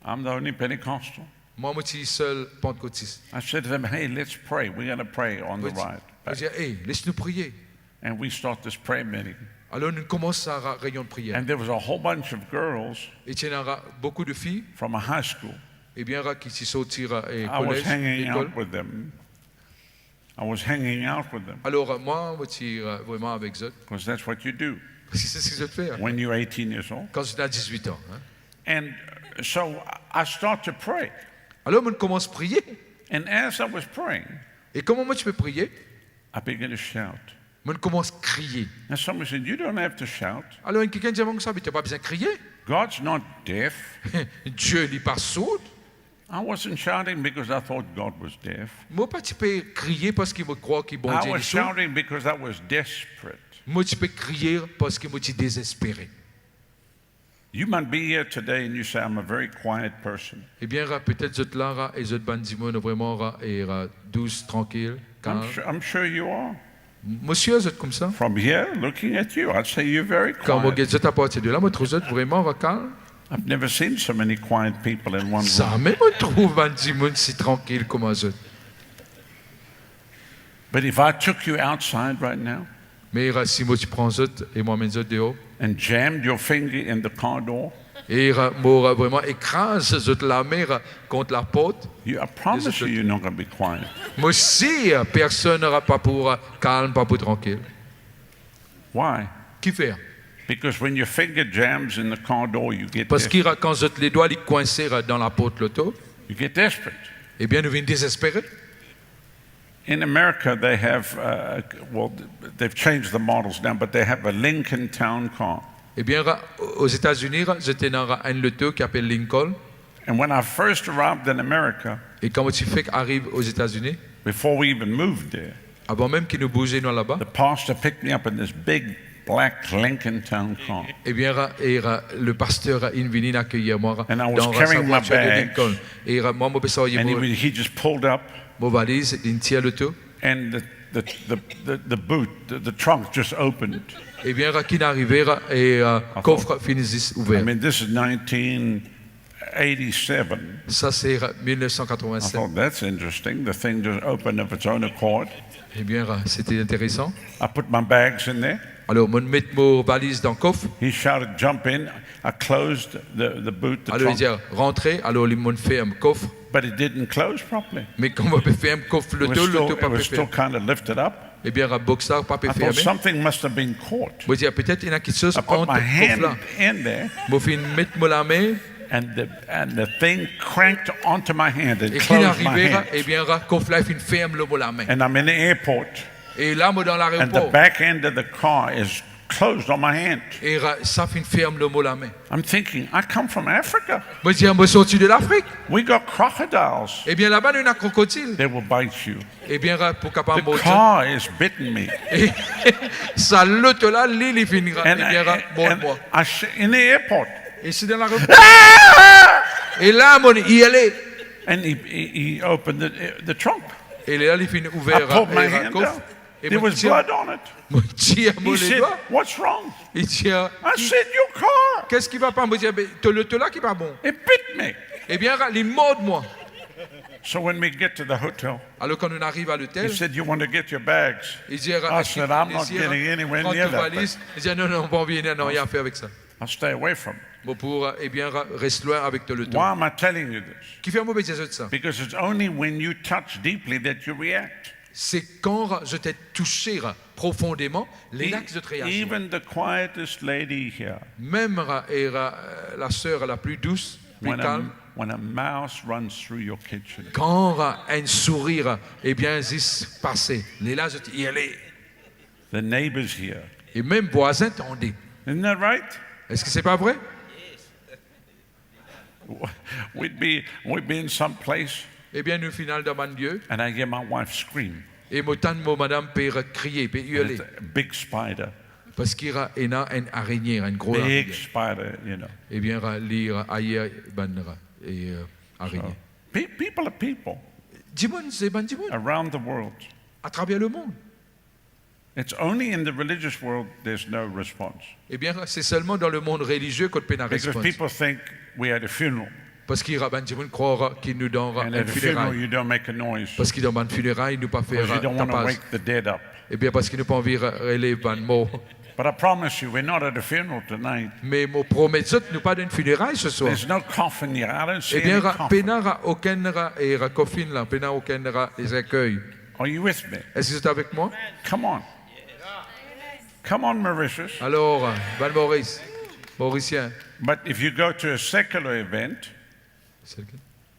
I'm the only Pentecostal. Mwa, mo ti sel Pantekotis. I said to them, "Hey, let's pray. We're gonna pray on the Mo di, ride mo back." Ti dir, "Hey, les nou priye." And we start this prayer meeting. Alor, nou koumans sa ra-, reynion priyer. And there was a whole bunch of girls E ti ena ra-, boukou de fi, from a high school. Ebien, ra-, ki ti sorti ra-, e, I was kolez, hanging lekol. out with them. I was hanging out with them. Alor, mwa, mo ti, e, vreman avek zot. 'Cause that's what you do Parski se seki zot fer. when you're eighteen years old. Kan zot ena dizuit an, hein. And, uh, so I start to pray. Alor, mo koumans priye. And as I was praying, E kouma mo ti pe priye, I began to shout. Mo koumans kriye. And someone said, "You don't have to shout. Alor, enn kikenn dir mwa koumsa, "Be, to pa bizin kriye. God's not deaf." Dieu, li pa sourd." I wasn't shouting because I thought God was deaf. Mo pa ti pe kriye parski mo krwar ki Bondie li sourd. I was shouting because I was desperate. Mo ti pe kriye parski mo ti dezespere. You might be here today and you say, "I'm a very quiet person." Ebien, ra-, petet zot la, ra-, e zot bann dimoun vreman, ra-, e, ra-, dous, trankil, kalm. I'm su-, I'm sure you are. Mo sir zot koumsa. From here, looking at you, I'd say you're very quiet. Kan mo get zot apartir de la, mo trouv zot vreman, ra-, kalm. I've never seen so many quiet people in one room. Zame mo trouv bann dimoun si trankil kouma zot. But if I took you outside right now Me, ra-, si mo ti pran zot e mo amenn zot deor, and jammed your finger in the car door, e, ra-, mo, ra-, vreman ekraz zot lame, ra-, kont laport, you, I promise you, you're not gonna be quiet. Mo sir, personn, ra-, pa pou, ra-, kalm, pa pou trankil. Why? Kifer? Because when your finger jams in the car door, you get Parski, desperate. Ra-, kan zot ledwa li kwinse, ra-, dan laport loto, You get desperate. Ebien, nou vinn dezespere. In America, they have, uh, well, they've changed the models now, but they have a Lincoln Town Car. Ebien, ra-, Ozetazini, ra-, zot ena, ra-, enn loto ki apel Lincoln. And when I first arrived in America, E kan mo ti fek ariv Ozetazini, before we even moved there, avan mem ki nou bouze nou al laba, the pastor picked me up in this big black Lincoln Town Car. Ebien, ra-, e, ra-, le paster, ra-, inn vini, inn akeyir mwa, ra-, And I was dan, ra-, carrying sa my vwatir de bags. Lincoln. E, ra-, mwa, mo pe sarye And he, mo, was- he just pulled up mo valiz, linn tir loto. And the, the, the, the, the boot, the, the trunk just opened. Ebien, ra-, ki inn arive, ra-, e, a, I kof thought, finn zis I ouver. mean, this is nineteen eighty-seven. Sa se, ra-, mil nef san katrovin-set. I thought, "That's interesting. The thing just opened of its own accord." Ebien, ra-, sete interesan. I put my bags in there. Alor, mo met mo valiz dan kof. He shouted, "Jump in." I closed the, the boot, the trunk. Alor, li dir, "Rantre." Alor, li, mo ferm kof. But it didn't close properly. Me kan mo pe ferm kof loto, loto pa pe ferme. It was still, it was still kind of lifted up. Ebien, ra-, boks la pa pe ferme. I thought something must have been caught. Mo dir, "Petet ena kiksoz ant kof la." I put my hand in there. Mo finn met mo lame. And the, and the thing cranked onto my hand and closed my hand. E ki inn arive, ra-, ebien, ra-, kof la finn ferm lor mo lame. And I'm in the airport. E la, mo dan laeropor. And the back end of the car is closed on my hand. E, ra-, sa finn ferm lor mo lame. I'm thinking, "I come from Africa. Mo dir, "Mo sorti de Lafrik." We got crocodiles. Ebien, laba nou ena krokodil. They will bite you." Ebien, ra-, pou kapav mord zot. The car is bitten me. E sa loto la, li, li finn, ra-, And, ebien, ra-, and, mord and mwa. I sh-, in the airport. E si dan laeropor. Ah! E la, mo irle. And he, he, he opened the, the trunk. E la, li finn ouver, I pulled my, ra-, hand kof. Out. E mo tir, mo tir mo ledwa. There was blood on it. He said, "What's wrong?" Li dir, "Ki, I said, 'Your car.'" Kifer ki pa bon? Mo dir, "Be, to loto la ki pa bon." It bit me. Ebien, ra-, li mord mwa. So when we get to the hotel, Alor, kan nou ariv a lotel, he said, "You want to get your bags?" Li dir, "Eski to pe esi, pran to valiz?" I said, "I'm not getting anywhere near that thing." Li dir, "Non, non, mo pa anvi ena nanye a fer avek sa." I'll stay away from it. Mo pou, ebien, ra-, res lwin avek to loto. Why am I telling you this? Kifer mo pe dir zot sa? Because it's only when you touch deeply that you react. Se kan, ra-, zot ete touse, ra-, profondeman, lela ki zot reazir. E-, even the quietest lady here, Mem, ra-, e, ra-, laser la pli dous, pli kalm, when a, when a mouse runs through your kitchen, kan, ra-, enn souri, ra-, ebien, zis pase, lela zot irle. The neighbors hear. E mem vwazin tande. Isn't that right? Eski se pa vre? We'd be, we'd be in some place, Ebien, nou finn al dan bann lie, and I hear my wife scream. E mo tann mo madam pe kriye, pe irle. And it's a big spider. Parski, ra-, ena enn arenie, enn gro arenie. Big spider, you know. Ebien, ra-, li, ra-, ayer bann, ra-, e, e, arenie. So, pe-, people are people. Dimoun, se bann dimoun. Around the world. Atraver lemond. It's only in the religious world there's no response. Ebien, se selman dan lemond relizie kot pena Because respons. People think we had a funeral. Parski bann dimoun krwar ki nou dan And enn at a funeral, fineray. You don't make a noise. Parski dan bann fineray, nou pa fer Because you don't want to tapaz. Wake the dead up. Ebien, parski nou pa anvi re- relev bann mor. But I promise you, we're not at a funeral tonight. Me mo promet zot, nou pa dan enn fineray se swar. There's no coffin here. I don't see Ebien, any coffin. Pena okenn era kofinn la, pena okenn era zerkey. Are you with me? Eski zot avek mwa? Come on. Come on, Mauritius. Alor, bann Moris, Morisien. But if you go to a secular event,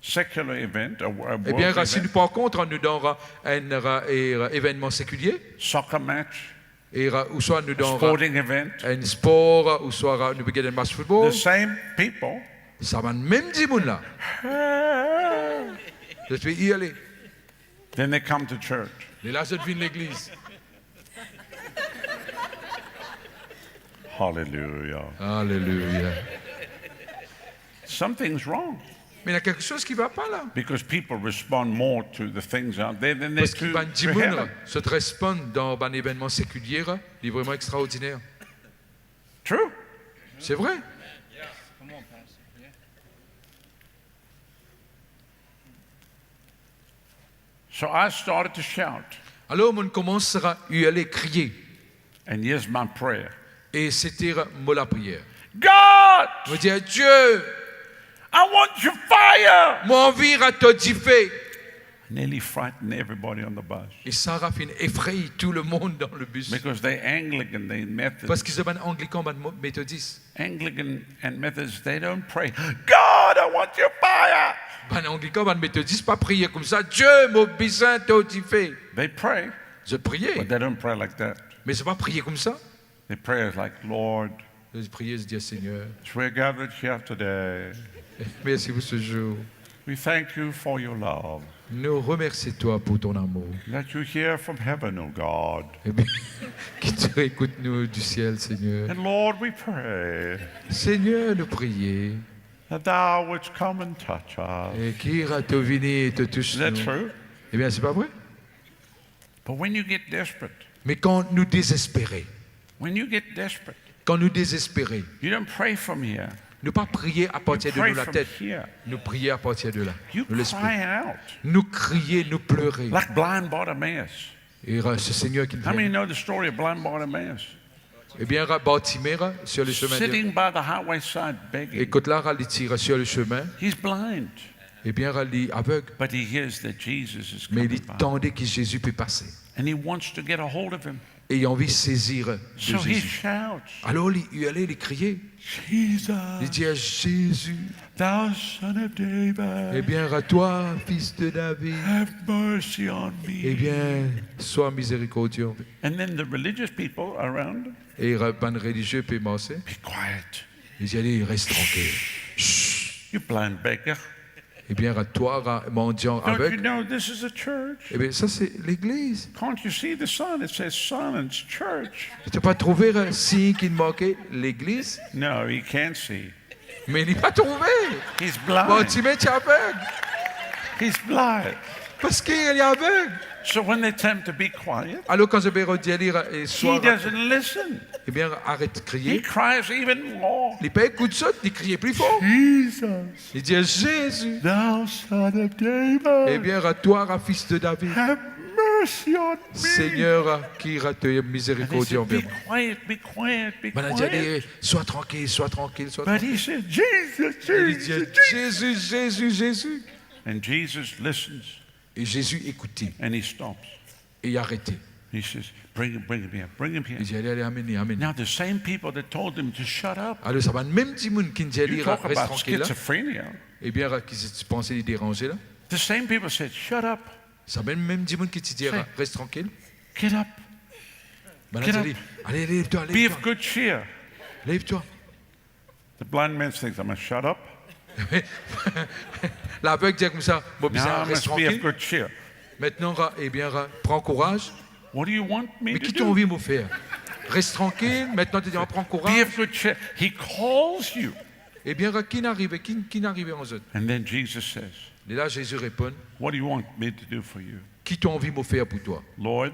secular event, a, a world Ebien, si nou event, par kont nou dan enn era, era evennman sekilie, soccer match, era ouswa nou dan sporting event, enn spor, ouswa nou pe gete enn match football, the same people, sa bann mem dimoun la, ah, zot pe irle. Then they come to church. E la zot vinn legliz. Hallelujah. Aleluya. Something's wrong. Me ena kiksoz ki va pa la. Because people respond more to the things out there than they Parski do bann to dimoun heaven. Zot responn dan bann evennman sekilie, li vreman extraordiner. True. Se vre. So I started to shout. Alor, mo koumans irle, kriye. And here's my prayer. E sete mo lapriyer. God! Mo dir, Dieu, I want your fire! Mo anvi ar to dife. Nearly frightened everybody on the bus. E sa finn efrey tou lemonn dan lebis. Because they Anglican, they Methodist. Parski zot bann Anglikan, bann Metodis. Anglican and Methodist, they don't pray, God, I want your fire. Bann Anglikan, bann Metodis pa priye koumsa, Dieu, mo bizin to dife. They pray. Zot priye. But they don't pray like that. Me zot pa priye koumsa. Their prayer is like, Lord, Zot priye, zot dir, Segner, as we're gathered here today, mersi pou se zour. We thank you for your love. Nou remersie twa pou to lamour. That you hear from heaven, O God. Ebien, ki to ekout nou di siel, Segner. And Lord, we pray Segner, nou priye. That thou wouldst come and touch us. E ki to vini e to tous nou. Is that true? Ebien, se pa vre? But when you get desperate, Me kan nou dezespere, when you get desperate, kan nou dezespere, you don't pray from here. Nou pa priye apartir de nou latet. Here. Nou priye apartir de la. You Nou lespri. Cry out. Nou kriye, nou plere. Like blind Bartimaeus. E se Segner ki How many know the story of blind Bartimaeus? Ebien, Bartime, sur le chemin de... Sitting by the highway side begging. E kot la, li ti sur le chemin. He's blind. Ebien, li aveg. But he hears that Jesus is Me coming li by. Tande ki Zezi pe pase. And he wants to get a hold of him. E li anvi sezir de So he Zezi. Shouts, Alor li irle, li kriye. Jesus, Li dir, Zezi, thou son of David, ebien, twa, fis de David, have mercy on me. Ebien, swa mizerikordie. And then the religious people around, E bann relizie pe marse. Be quiet. Li dir, res trankil. You blind beggar. Ebien, twa, mandian Don't you aveg. Know this is a church? Ebien, sa se legliz. Can't you see the sign? It says Simon's church. To pa trouve sign ki marke legliz? No, he can't see. Me li pa trouve. He's blind. Bartime ti aveg. He's blind. Parski li aveg. So when they tell him to be quiet, Alor kan zot pe dir li, e, he swa, doesn't listen. Ebien, aret He kriye. Cries even more. Li pa ekout zot, li kriye pli for. Jesus, Li dir, Zezi, thou son of David, ebien, twa, fis de David, have mercy on me. Segner, ki to mizerikordie And they anver said, mwa. Be quiet, be quiet, be Bann la dir li, quiet. Swa trankil, swa trankil, swa But trankil. He said, Jesus, E li Jesus, dir, Jesus. Zezi, Zezi, Zezi. And Jesus listens E Zezi ekoute. And he stops. E li arete. He says, bring him, bring him here, bring him here. Li dir, ale, ale, amenn li, amenn li. Now the same people that told him to shut up, Alor, sa bann mem dimoun ki dir li, you talk res about trankil la. Schizophrenia. Ebien, ki ti panse li deranze la. The same people said, shut up, Sa bann mem dimoun ki ti dir, res trankil. Get up. Bann la dir li, ale, lev twa, lev twa. Good cheer. Lev twa. The blind man thinks, I must shut up. Laveg dir koumsa, mo bizin res trankil. Good cheer. Maintenant, ebien, pran kouraz. What do you want me Me to ki do? To anvi mo fer? Res trankil, maintenant to dir, pran kouraz. Be of good cheer. He calls you. Ebien, ki arive, ki, ki arive an zot? And then Jesus says, E la, Zezi reponn, what do you want me to do for you? Ki to anvi mo fer pou twa? Lord,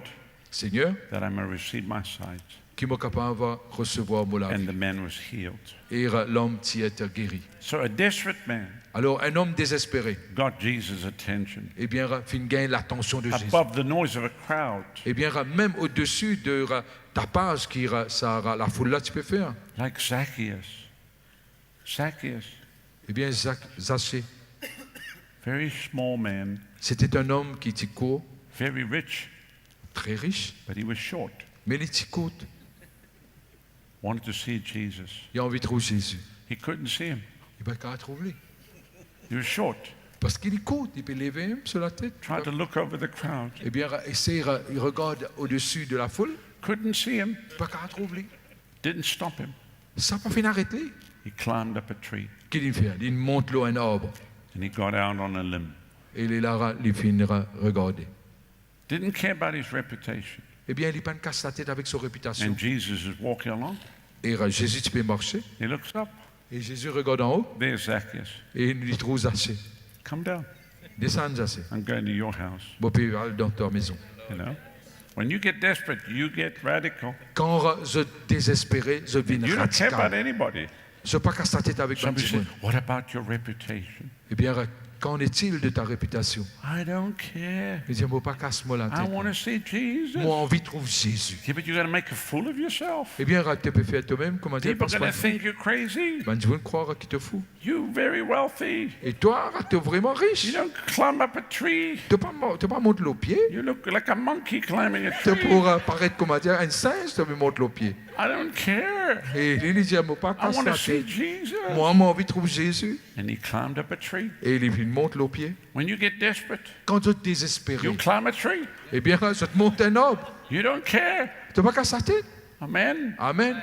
Seigneur, that I may receive my sight. Ki mo kapav resevwar mo lavi. And the man was healed. E, euh, lom ti ete geri. So a desperate man, alor, enn om dezespere, got Jesus' attention. Ebien, euh, finn gagn latansion de Zezi. Above the noise of a crowd. Ebien, euh, mem odesi de, euh, tapaz ki, euh, sa, euh, lafoul la ti pe fer. Like Zacchaeus. Zacchaeus. Ebien, Zak-, Zache. Very small man. C'était un homme qui était court, very rich, très riche, but he was short. Me li ti kourt. Wanted to see Jesus. Li anvi trouv Zezi. He couldn't see him. Li pa kapav trouv li. He was short. Parski li kourt, li pe leve mem so latet. Tried to look over the crowd. Ebien, esey re-, regard odesi de lafoul. Couldn't see him. Pa kapav trouv li. Didn't stop him. Sa pa finn aret li. He climbed up a tree. Ki li fer? Li mont lor enn arb. And he got out on a limb. E li la, li finn re-, regarde. Didn't care about his reputation. Ebien, li pa'nn kas latet avek so repitasion. And Jesus is walking along. E, euh, Zezi ti pe marse. He looks up. E Zezi regard anlo. There's Zacchaeus. E li trouv Zache. Come down. Desann, Zache. I'm going to your house. Mo pe al dan to mezon. You know? When you get desperate, you get radical. Kan zot dezespere, zot vinn radikal. You don't care about anybody. Zot pa kas latet avek bann dimoun. Somebody says, "What about your reputation?" Ebien, qu'en est-il de ta réputation? I don't care. Li dir, mo pa kas mo latet. I wanna see Jesus. Mo anvi trouv Zezi. Yeah, but you gotta make a fool of yourself. Ebien, to pe fer tomem, kouma dir, People are gonna think you're crazy. Bann dimoun krwar ki to fou. You very wealthy. E twa, to vreman ris. You don't climb up a tree. To pa mo-, to pa mont lor pie. You look like a monkey climbing a tree. To pou, euh, paret kouma dir enn sinz, to pe mont lor pie. I don't care. E li, li dir, mo pa kas latet. I wanna see Jesus. Mwa, mo anvi trouv Zezi. And he climbed up a tree. E li vinn mont lor pie. When you get desperate, Kan zot dezespere, you climb a tree. Ebien, zot mont enn arb. You don't care. To pa kas latet. Amen. Amen.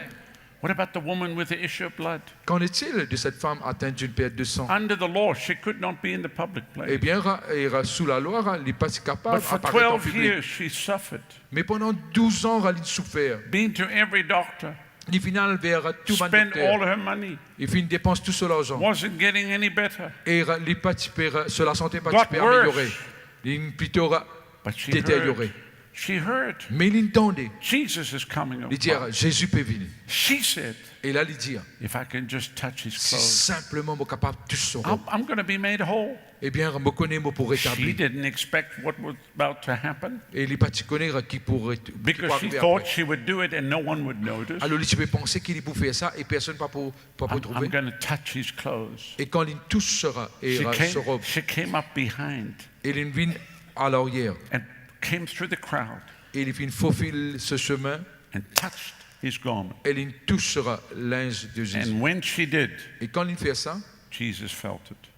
What about the woman with the issue of blood? Qu'en est-il de cette femme atteinte d'une perte de sang? Under the law, she could not be in the public place. Ebien, ra-, e ra-, sou lalwa, ra-, li pa ti kapav aparet an piblik. But for twelve years, she suffered. Me pandan douz an, ra-, li soufer. Been to every doctor. Li finn al ver tou bann dokter. Spent all her money. Li finn depans tou so larzan. Wasn't getting any better. E ra-, li pa ti pe ra-, so lasante pa ti pe ameliore. Got worse. Li plito ra-, deteryore. But she heard. She heard. Me li tande. Jesus is coming. Li dir, "Zezi pe vini." She said, E la li dir, "If I can just touch his clothes, si sinpleman mo kapav tous so rob, I'm, I'm gonna be made whole." Ebien, mo kone mo pou retabli. She didn't expect what was about to happen. E li pa ti kone ki pou ret-, ki pou arive apre. Because she thought she would do it and no one would notice. Alor, li ti pe panse ki li pou fer sa e personn pa pou, pa pou trouve. I'm, I'm gonna touch his clothes. E kan li tous so ra-, e ra-, so rob, she came up behind. E li vinn alaryer. And came through the crowd. E li finn fofil so semin. And touched his garment. E li tous so ra-, linz de Zezi. And when she did, E kan li fer sa, Jesus felt it.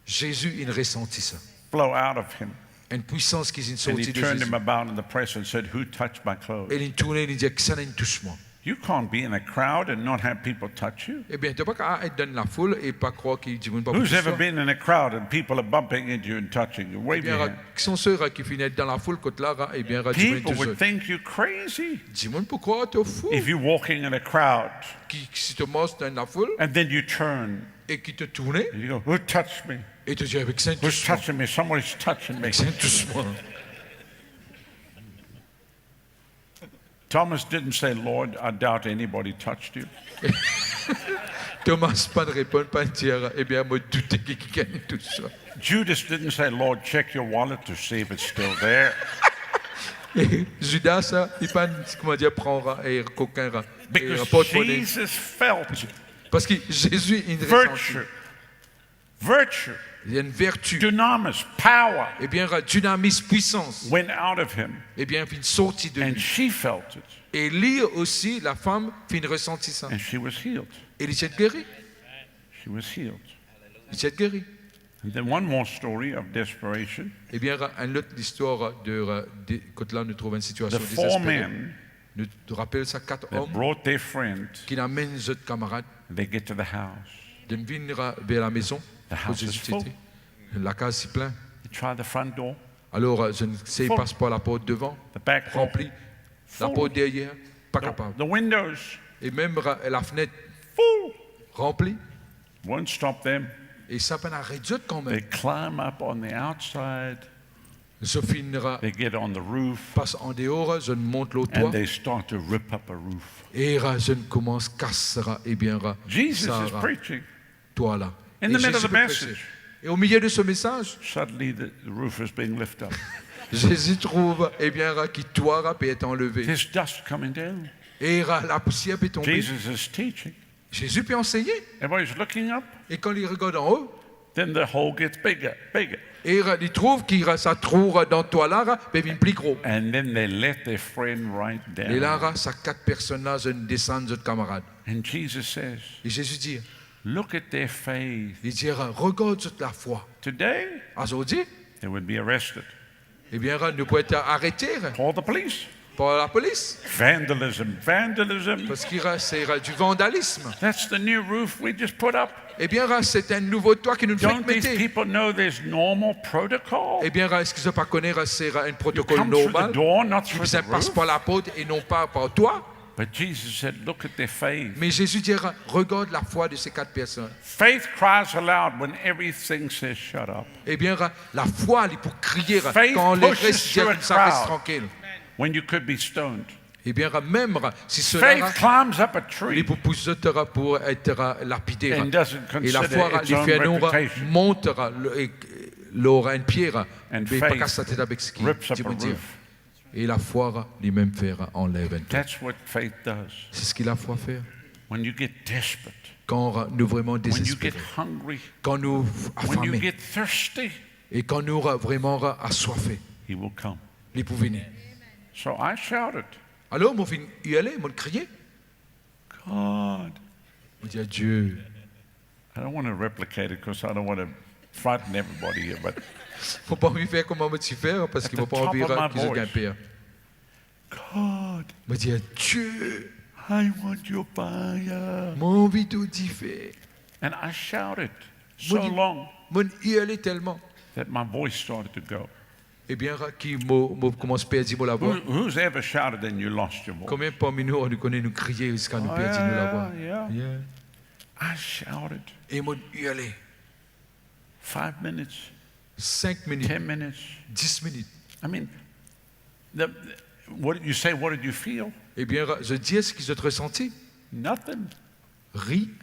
Zezi inn resanti sa. Flow out of him. Enn pwisans ki inn sorti de Zezi. And he turned him about in the press and said, "Who touched my clothes?" E li tourne, li dir, "Kisannla inn tous mwa?" You can't be in a crowd and not have people touch you. Ebien, to pa kapav et dan lafoul e pa krwar ki dimoun pa pou tous twa. Who's ever been in a crowd and people are bumping into you and touching you? Wave your hand. Ebien, ra-, kisannla ki finn et dan lafoul kot la, ra-, ebien, ra-, dimoun tous zot. People would think you crazy. Dimoun pou krwar to fou. If you're walking in a crowd Ki, si to mars dan lafoul and then you turn e ki to tourne and you go, "Who touched me? E to dir, avek sa inn tous mwa. Who's touching me? Somebody's touching me." Avek sa inn tous mwa. Thomas didn't say, "Lord, I doubt anybody touched you." Thomas pa'nn reponn, pa'nn dir, "Ebien, mo doute ki kikenn tous twa." Judas didn't say, "Lord, check your wallet to see if it's still there." Zidas, li pa'nn, kouma dir, pran ra-, e, kokin ra-, e, portmone. Because Jesus felt Parski Zezi inn resanti. Virtue. Virtue. Li ena enn verti. Dunamis, power. Ebien, ra-, dinamis, pwisans. Went out of him. Ebien, finn sorti de li. And she felt it. E li osi, lafam, finn resanti sa. And she was healed. E li ti et geri. She was healed. Li ti et geri. And then one more story of desperation. Ebien, ra-, enn lot listwar de, ra-, de, kot la nou trouv enn sitiasion dezespere. The four men Nou rapel sa kat om ki amenn zot kamarad. They brought their friend. They get to the house. Zot vinn ra-, ver lamezon kot Zezi ti ete. The house is full. Lakaz ti plin. They try the front door. Alor, euh, zot sey pas par laport devan. Full. The back door. Ranpli. Full. Laport deryer, pa kapav. The, the windows. E mem ra-, lafnet. Full. Ranpli. Won't stop them. E sa pa'nn aret zot kanmem. They climb up on the outside. Zot finn ra-, They get on the roof pas andeor, zot mont lor twa, and they start to rip up a roof. E ra, zot koumans kas ra, ebien ra, Jesus sa is ra, preaching. Twa la. In the middle of the message. E Zezi pe prese. E o milie de so mesaz, suddenly the, the roof is being lifted up. Zezi trouv, ebien ra, ki twa ra pe et anleve. There's dust coming down. E ra, lapousier pe tonbe. Jesus is teaching. Zezi pe anseye. And when he's looking up, e kan li regard anlo, then the hole gets bigger, bigger. E ra, li trouv ki ra, sa trou ra dan twa la ra pe vinn pli gro. And then they let their friend right down. E la ra, sa kat personn la, zot desann zot kamarad. And Jesus says, e Zezi dir, "Look at their faith." Li dir, "Regard zot lafwa." Today, azordi, they would be arrested. Ebien, nou pou et arete. Call the police. Par lapolis. Vandalism, vandalism. Parski ra, se ra du vandalisme. That's the new roof we just put up. Ebien, ra, se enn nouvo twa ki nou fek mete. Don't these people know there's normal protocol? Ebien, ra, eski zot pa kone ra, se ra enn protokol normal? You come through the door, not through the roof. Ki bizin pas par laport e non pa par twa. But Jesus said, "Look at their faith." Me Zezi dir, "Regard lafwa de se kat personn." Faith cries aloud when everything says, "Shut up." Ebien, ra, lafwa, li pou kriye, ra, kan leres dir koumsa, "Res trankil." Faith pushes through a crowd when you could be stoned. Ebien, ra, mem, ra, si sela, ra, faith climbs up a tree, li pou pous zot, ra, pou et, ra, lapide, ra. And doesn't consider its own reputation. E lafwa, ra, li fer nou, ra, mont, ra, lo-, e, lor enn pie, ra, e pa kas sa tet avek sa. And faith rips up a roof. Ki dimoun dir. E lafwa, ra, limem fer anlev enn twa. That's what faith does. Se seki lafwa fer. When you get desperate, kan, ra, nou vreman dezespere, when you get hungry, kan nou afame, when you get thirsty, e kan nou, ra, vreman, ra, aswafe, he will come. Li pou vini. So I shouted, Alor, mo finn urle, mo kriye. "God." Mo dir, "Dieu." I don't want to replicate it 'cause I don't want to frighten everybody here, but mo pa anvi fer kouma mo ti fer, parski mo pa anvi ki zot gagn per. At the top of my voice, "God." Mo dir, "Dieu." "I want your fire." Mo anvi to dife. And I shouted so long, mo, mo urle telman, that my voice started to go. Ebien, ra, ki mo, mo koumans perdi mo lavwa. Who, who's ever shouted and you lost your voice? Konbien parmi nou, nou kone nou kriye ziska nou perdi nou lavwa? Oh, yeah, yeah. Yeah. I shouted. E mo urle. Five minutes. Sink minit. Ten minutes. Dis minit. I mean, the, what did you say? What did you feel? Ebien, ra, zot dir seki zot resanti? Nothing. Rien.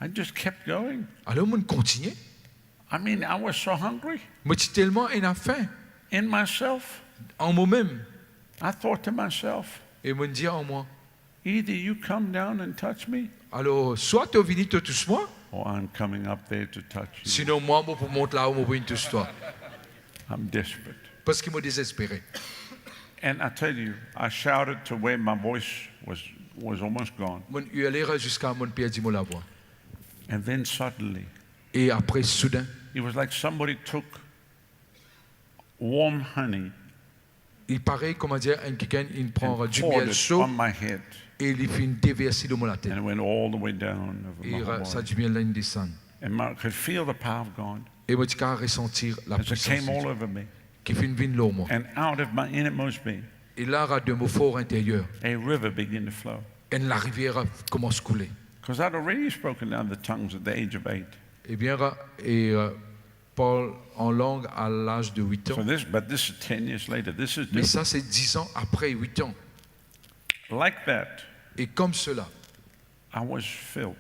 I just kept going. Alor, mo kontigne. I mean, I was so hungry. Mo ti telman ena fin. In myself, an momem. I thought to myself, e mo dir an mwa, "Either you come down and touch me, alor, swa to vini, to tous mwa, or I'm coming up there to touch you." Sinon, mwa, mo pou mont lao, mo pou vinn tous twa. I'm desperate. Parski mo dezespere. And I tell you, I shouted to where my voice was, was almost gone. Mo urle ziska mo perdi mo lavwa. And then suddenly, e apre, soudin, it was like somebody took warm honey, li parey, kouma dir, enn kikenn inn pran dimiel so, and poured it on my head, e li finn deverse lor mo latet. And it went all the way down over my whole body. E, euh, sa dimiel la inn desann. And my, I could feel the power of God. E mo ti kapav resanti lapwisans de Dieu. As it came all over me. Ki finn vinn lor mwa. And out of my innermost being, e la, de mo for interyer, a river began to flow. Enn larivier koumans koule. 'Cause I'd already spoken in other tongues at the age of eight. Ebien, ra, e, euh, parl an lang a laz de wit an. So this, but this is ten years later. This is different. Me sa, se diz an apre, wit an. Like that, e koumsa, I was filled,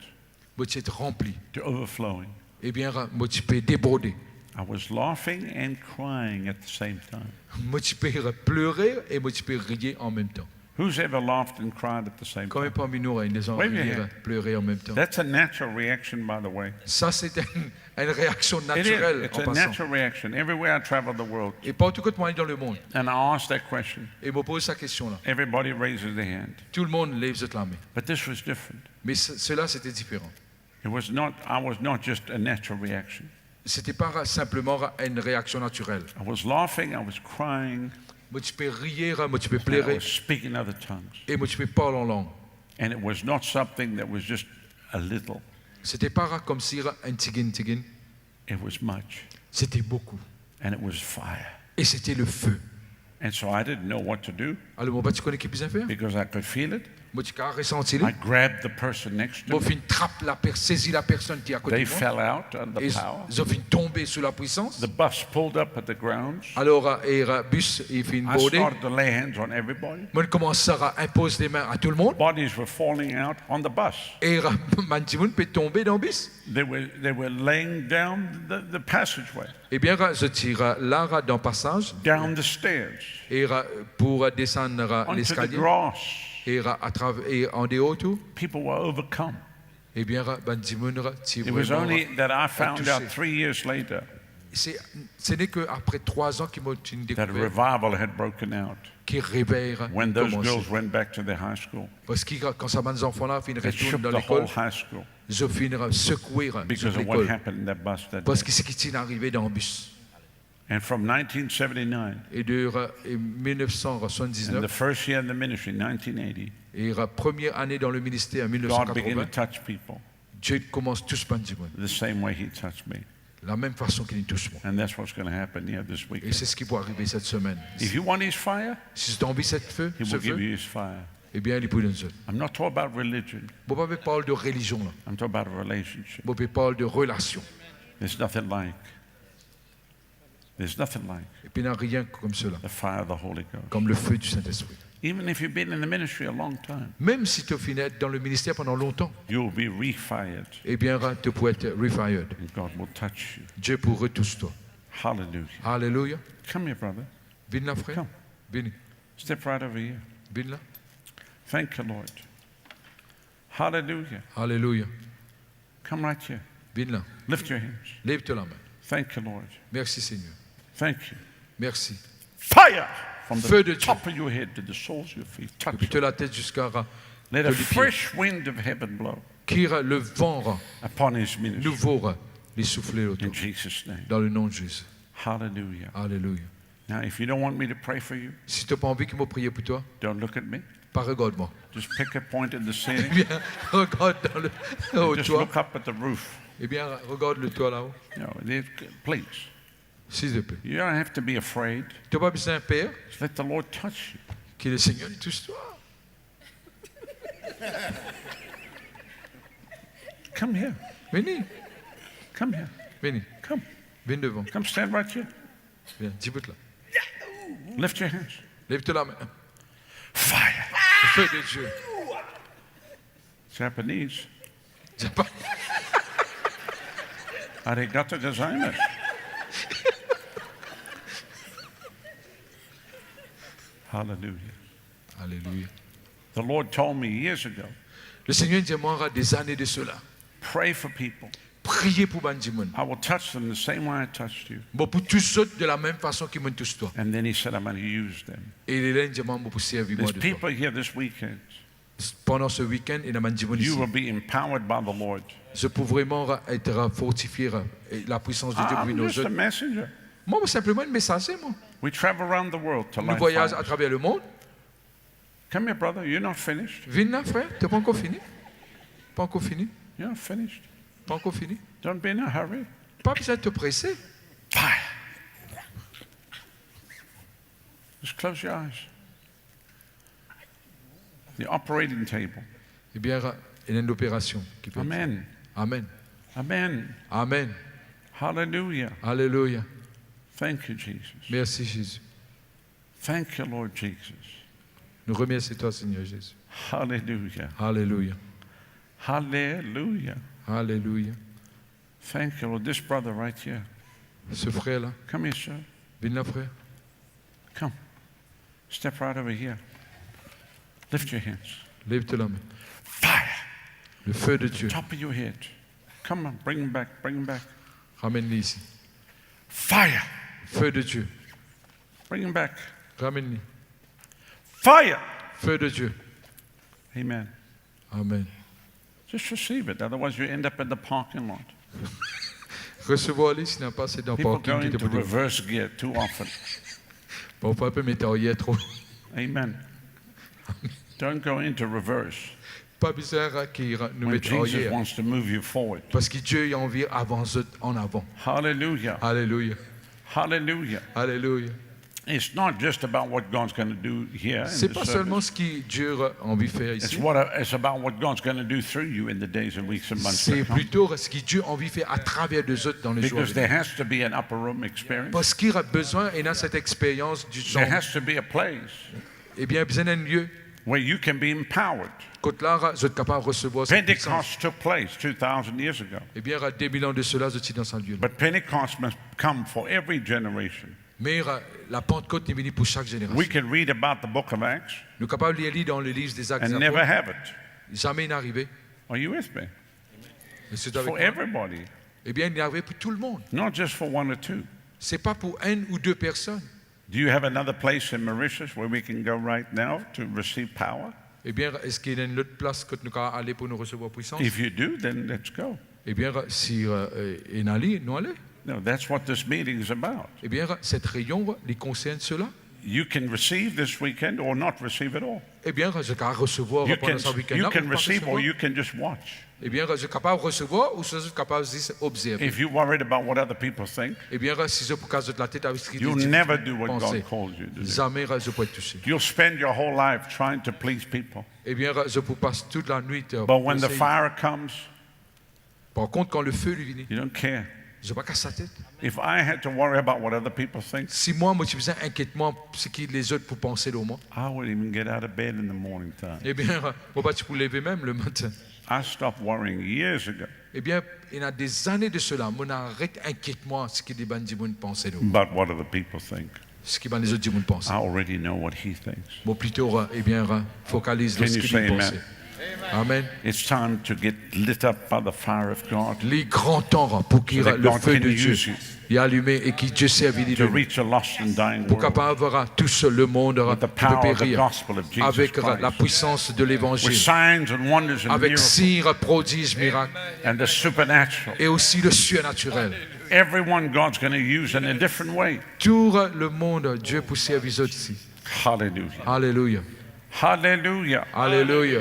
mo ti et ranpli, to overflowing. Ebien, ra, mo ti pe deborde. I was laughing and crying at the same time. Mo ti pe plere e mo ti pe riye an mem tan. Who's ever laughed and cried at the same time? Konbien parmi nou, hein, deza riye, plere an mem tan? Wave your hand. That's a natural reaction, by the way. Sa, se enn, enn reaksion natirel, an pasan. It is. It's a natural reaction. Everywhere I travel the world, e partou kot mo ale dan lemond, and I ask that question, e mo poz sa kestion la, everybody raises their hand. Tou lemonn lev zot lame. But this was different. Me se-, sela, sete diferan. It was not, I was not just a natural reaction. Sete pa ra-, sinpleman ra-, enn reaksion natirel. I was laughing, I was crying, mo ti pe riye, ra, mo ti pe plere, and I was speaking other tongues, e mo ti pe parl an lang. And it was not something that was just a little. Sete pa ra-, koumsi ra-, enn tigit, tigit. It was much. Sete boukou. And it was fire. E sete lefe. And so I didn't know what to do. Alor, mo pa ti kone ki bizin fer. Because I could feel it. Mo ti kapav resanti li. I grabbed the person next to me. Mo finn trap la per-, sezi la personn ki akote mwa. They fell out under power. E zot finn tonbe sou lapwisans. The bus pulled up at the grounds. Alor, e, bis, li finn borde. I started to lay hands on everybody. Mo koumans a inpoz lame a tou lemonn. Bodies were falling out on the bus. E, bann dimoun pe tonbe dan bis. They were, they were laying down the, the passageway. Ebien, zot ti la dan pasaz. Down the stairs. E pou desann leskalie. Onto the grass. E atrav-, e andeor tou. People were overcome. Ebien, bann dimoun ti vreman touse. It was only that I found out three years later. Se, se ne ke apre trwa an ki mo finn dekouver. That a revival had broken out. Ki revey finn komanse. When those girls went back to their high school. Parski kan sa bann zanfan la finn retourn dan lekol, zot finn sekoue, zot lekol. They shook the whole high school. Because of what happened in that bus that day. Parski seki ti finn arive dan bis. And from nineteen seventy-nine, E de, e mil nef san swasanndiznef, and the first year in the ministry, nineteen eighty, e premie ane dan leminister, God began to touch people mil nef san katrovin, Die koumans tous bann dimoun. The same way he touched me. Lamem fason ki li tous mwa. And that's what's gonna happen here this weekend. E se seki pou arive set semenn. If you want his fire, si zot anvi set fe, he will give you his fire. Ebien, li pou donn zot. I'm not talking about religion. Mo pa pe parl de relizion la. I'm talking about a relationship. Mo pe parl de relasion. There's nothing like, there's nothing like E pena rien comme cela, the fire of the Holy Ghost. Comme le feu du Saint-Esprit. Even if you've been in the ministry a long time, Mem si to finn et dan leminister pandan lontan, you will be refired. Ebien, to pou et refired. And God will touch you. Die pou retous twa. Hallelujah. Alelouya. Come here, brother. Vinn la, frer. Come. Vini. Step right over here. Vinn la. Thank you, Lord. Hallelujah. Alelouya. Come right here. Vinn la. Lift your hands. Lev to lame. Thank you, Lord. Mersi, Segner. Thank you. Mersi. Fire from the top of your head to the soles of your feet. Feu de Dieu. Touch it. Depi to latet ziska to lipie. Let a fresh wind of heaven blow upon his ministry. Ki levan nouvo li soufle lor twa. In Jesus' name. Dan le nom de Jésus. Hallelujah. Alelouya. Now, if you don't want me to pray for you, Si to pa anvi ki mo priye pou twa, don't look at me. Pa regard mwa. Just pick a point in the ceiling. Ebien, regard dan le, o twa. And just look up at the roof. Ebien, regard le twa lao. No, please. S'il te plaît. You don't have to be afraid. To pa bizin per. Just let the Lord touch you. Ki Lesegner li tous twa. Come here. Vini. Come here. Vini. Come. Vinn devan. Come stand right here. Vinn, dibout la. Lift your hands. Lev to lame. Fire. Le feu de Dieu. Japanese. Japan. Arigato gozaimasu. Hallelujah. Alelouya. The Lord told me years ago, Lesegner dir mwa, des années de cela, pray for people. Priye pou bann dimoun. I will touch them the same way I touched you. Mo pou tous zot de lamem fason ki mo'nn tous twa. And then he said, I'm gonna use them. E li dir mwa, mo pou servi mwa de twa. There's people here this weekend. Pandan se wikenn, ena bann dimoun isi. You will be empowered by the Lord. Zot pou vreman et fortifie, e lapwisans de Die pou vinn lor zot. I'm just a messenger. Mwa, mo sinpleman enn mesaze, mwa. We travel around the world to light fires. Nou vwayaz atraver lemond. Come here, brother. You're not finished. Vinn la, frer. To pa ankor fini. Pa ankor fini. You're not finished. Pa ankor fini. Don't be in a hurry. Pa bizin to prese. Fire. Just close your eyes. The operating table. Ebien, ena enn loperasion ki pe... Amen. Amen. Amen. Amen. Hallelujah. Alelouya. Thank you, Jesus. Mersi, Zezi. Thank you, Lord Jesus. Nou remersie twa, Segner Zezi. Hallelujah. Alelouya. Hallelujah. Alelouya. Thank you, Lord. This brother right here. Se frer la. Come here, sir. Vinn la, frer. Come. Step right over here. Lift your hands. Lev to lame. Fire. Le feu de Dieu. Top of your head. Come on, bring him back, bring him back. Ramenn li isi. Fire. Feu de Dieu. Bring him back. Ramenn li. Fire. Feu de Dieu. Amen. Amen. Just receive it, otherwise you end up in the parking lot. Resevwar li, sinon pa se dan parking ki to pou... People go into reverse gear too often. Bon, pa pe met aryer tro. Amen. Don't go into reverse. Pa bizin ki nou met aryer. When Jesus wants to move you forward. Parski Die li anvi avans zot an avan. Hallelujah. Alelouya. Hallelujah. Alelouya. It's not just about what God's gonna do here in this service. C'est pas seulement ce que Dieu a envie de faire ici. It's what, it's about what God's gonna do through you in the days and weeks and months C'est to come. Plutôt ce que Dieu a envie de faire à travers les autres dans les jours à Because there venir. Has to be an upper room experience. Parce qu'il y a besoin, et dans cette expérience du There temps, has to be a place eh bien, besoin d'un lieu where you can be empowered. Kot la, zot kapav resevwar sa puisans. Pentecost took place two thousand years ago. Eh bien, deux mille ans de cela, zot ti dan sa lie. But Pentecost must come for every generation. Mais euh, la Pentecôte est venue pour chaque génération. We can read about the book of Acts Nou kapav lir li dan le livre des Actes and des never Apôtres. Have it. Jamais il n'arrivait. Are you with me? Est-ce que It's vous for êtes avec moi? Everybody, Eh bien, il n'arrivait pour tout le monde. Not just for one or two. C'est pas pour une ou deux personnes. Do you have another place in Mauritius where we can go right now to receive power? Eh bien, est-ce qu'il y a une autre place que nous allons aller pour nous recevoir puissance? If you do, then let's go. Eh bien, si euh, euh, il y en a, nous allons. No, that's what this meeting is about. Eh bien, cette réunion, il concerne cela. You can receive this weekend or not receive at all. Eh bien, je peux recevoir You pendant can, ce week-end-là. You Ou can pas receive or recevoir. You can just watch. Eh bien, je suis capable de recevoir ou je suis capable de juste observer. If you're worried about what other people think, Eh bien, si je pour casser la tête avec ce qui you'll dit, never do what penser, God calls you to do. Jamais je pourrais toucher. You'll spend your whole life trying to please people. Eh bien, je pour passer toute la nuit. euh, But when the essayer. Fire comes, Par contre, quand le feu lui vient, you don't care. Je pas casse sa tête. If I had to worry about what other people think, Si moi, moi, je besoin inquiètement ce que les autres pour penser de moi, I wouldn't even get out of bed in the morning time. Eh bien, moi, pas pour lever même le matin. I stopped worrying years ago. Eh bien, il y a des années de cela, mon arrête inquiètement ce que les bandes du monde pensaient de moi. But what do the people think? Ce que bandes les autres du monde pensaient. I already know what he thinks. Bon, plutôt, euh, eh bien, euh, focalise Can sur ce you qu'il say amen? Pensait. Amen. It's time to get lit up by the fire of God. Les grands temps pour que So that le God feu can de Dieu use you est allumé et que Dieu serve To de reach a lost and dying pour world capable avoir tout le monde with the qui peut power of the périr gospel of Jesus avec la Christ. Puissance de With l'évangile, Signs and wonders and Avec miracles signes, prodiges, miracles and the supernatural. Et aussi le surnaturel. Everyone God's going to use in a different way. Tout le monde, Dieu pour servir aussi. Hallelujah. Alléluia. Hallelujah. Alléluia.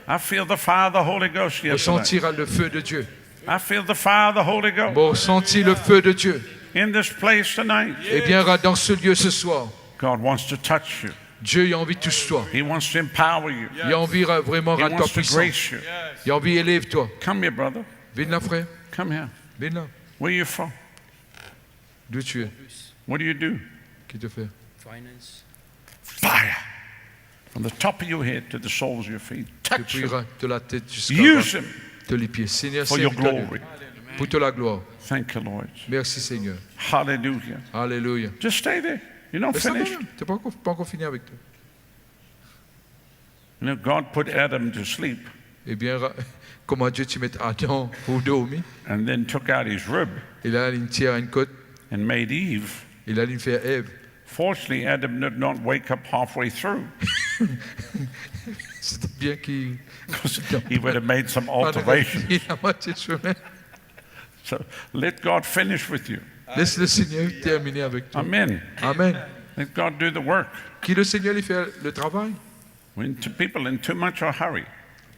I feel the fire of the Holy Ghost here tonight. Ressentir le feu de Dieu. I feel the fire of the Holy Ghost Ressentir le feu de Dieu. In this place tonight. Eh bien, dans ce lieu ce soir, God wants to touch you. Dieu a envie de toucher toi. He wants to empower you. Il a envie vraiment He rendre toi wants to puissant. Grace you. Il a envie d'élever toi. Come here, brother. Viens là, frère. Come here. Viens là. Where are you from? D'où tu es? What do you do? Qui te fait? Finance. Fire. From the top of your head to the soles of your feet. Touch Depuis him. de la tête jusqu'à Use him de les pieds. Seigneur, for your serviteur, glory. Pour de la gloire. Thank you, Lord. Merci, Seigneur. Hallelujah. Alléluia. Just stay there. You're not Reste là quand finished. Même. T'es pas encore, pas encore fini avec toi. You know, God put Adam to sleep Eh bien, comment Dieu tu mets Adam pour dormir? And then took out his rib. Il a une tière, une côte. And made Eve. Il a une faire Ève. Fortunately, Adam did not wake up halfway through. C'était bien qu'il... Because he would have made some alterations. Il a moitié de chemin. So let God finish with you. Laisse le Seigneur terminer avec toi. Amen. Amen. Let God do the work. Que le Seigneur lui fait le travail. When t- people in too much of a hurry,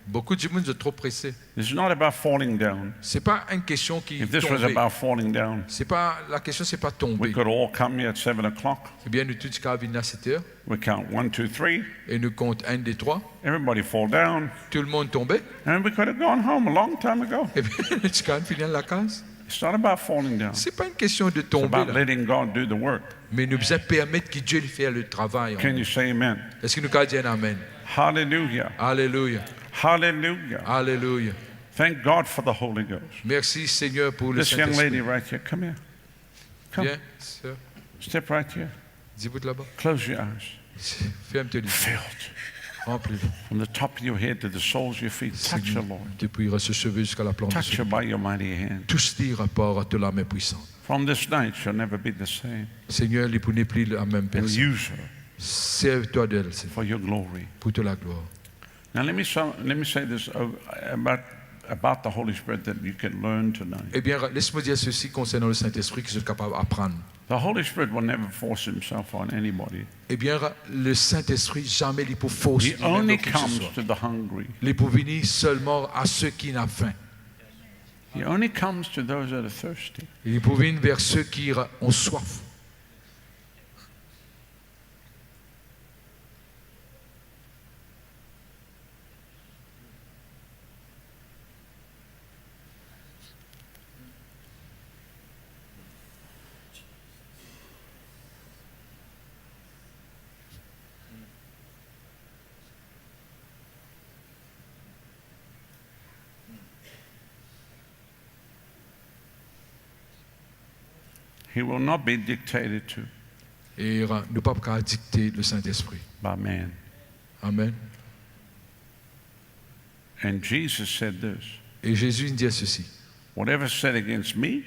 Beaucoup de monde sont trop pressés. It's not about falling down. C'est pas une question qui If this was tomber. About falling down, C'est pas la question, c'est pas we tomber. Could all come here at seven o'clock. Eh bien, nous tous quand venir à sept heures. We count one, two, three. Et nous compte un, deux, trois. Everybody fall down. Tout le monde tombait. And we could have gone home a long time ago. Et puis, nous quand même fini à la case. It's not about falling down. C'est pas une question de It's tomber about là. Letting God do the work. Mais nous devons permettre que Dieu lui fasse le travail. Can you say amen? Est-ce que nous pouvons dire un amen? Hallelujah. Alléluia. Hallelujah. Alléluia. Thank God for the Holy Ghost. Merci Seigneur pour le This young Saint-Esprit. Lady right here, come here. Come. Viens, sœur. Step right here. Debout là-bas. Close your eyes. Ferme tes yeux. Filled. Remplis. From the top of your head to the soles of your feet. Touch her, Lord. Depuis ses cheveux jusqu'à la plante. Touch her by your mighty hand. Touche-le par ta main puissante. From this night, she'll never be the same. Seigneur, li pou n'est plus la même And personne. Use her Serve-toi d'elle, Seigneur, for your glory. Pour ta gloire. Now let me, so, let me say this uh, about, about the Holy Spirit that you can learn tonight. Eh bien, laisse-moi dire ceci concernant le Saint-Esprit que je suis capable d'apprendre. The Holy Spirit will never force himself on anybody. Eh bien, le Saint-Esprit, jamais il peut forcer He only comes qui que ce soit. To the hungry. Il peut venir seulement à ceux qui ont faim. He only comes to those that are thirsty. Il peut venir vers ceux qui ont soif. He will not be dictated to. E, euh, nou pa kapav dikte Lesintespri. Amen. Amen. And Jesus said this. E Zezi inn dir sesi, "Whatever said against me,"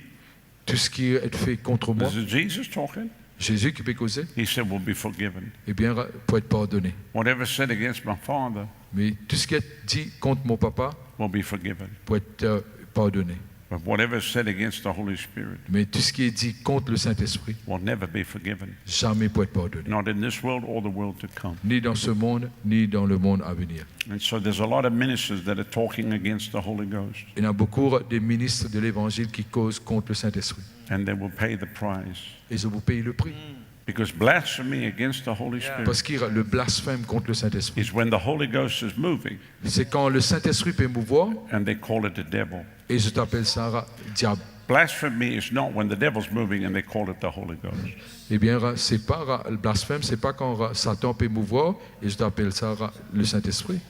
Tout ce qui est fait contre moi, this is Jesus talking, Zezi ki pe koze, he said, "will be forgiven." Ebien, pou et pardone. Whatever said against my Father, me tout ce qui est dit contre mon papa, will be forgiven, pou et, euh, pardone. But whatever is said against the Holy Spirit, me tout ce qui est dit contre le Saint-Esprit, will never be forgiven, zame pou et pardone. Not in this world or the world to come. Ni dans ce monde, ni dans le monde à venir. And so there's a lot of ministers that are talking against the Holy Ghost. Il y a beaucoup de ministres de l'évangile qui causent contre le Saint-Esprit. And they will pay the price. Et ils vont payer le prix. Because blasphemy against the Holy Spirit, parce que le blasphème contre le Saint-Esprit, is when the Holy Ghost is moving, c'est quand le Saint-Esprit peut mouvoir, and they call it the devil. Et ils appellent ça diable. Blasphemy is not when the devil's moving and they call it the Holy Ghost. Eh bien, c'est pas, le blasphème, c'est pas quand Satan peut mouvoir et ils appellent ça le Saint-Esprit.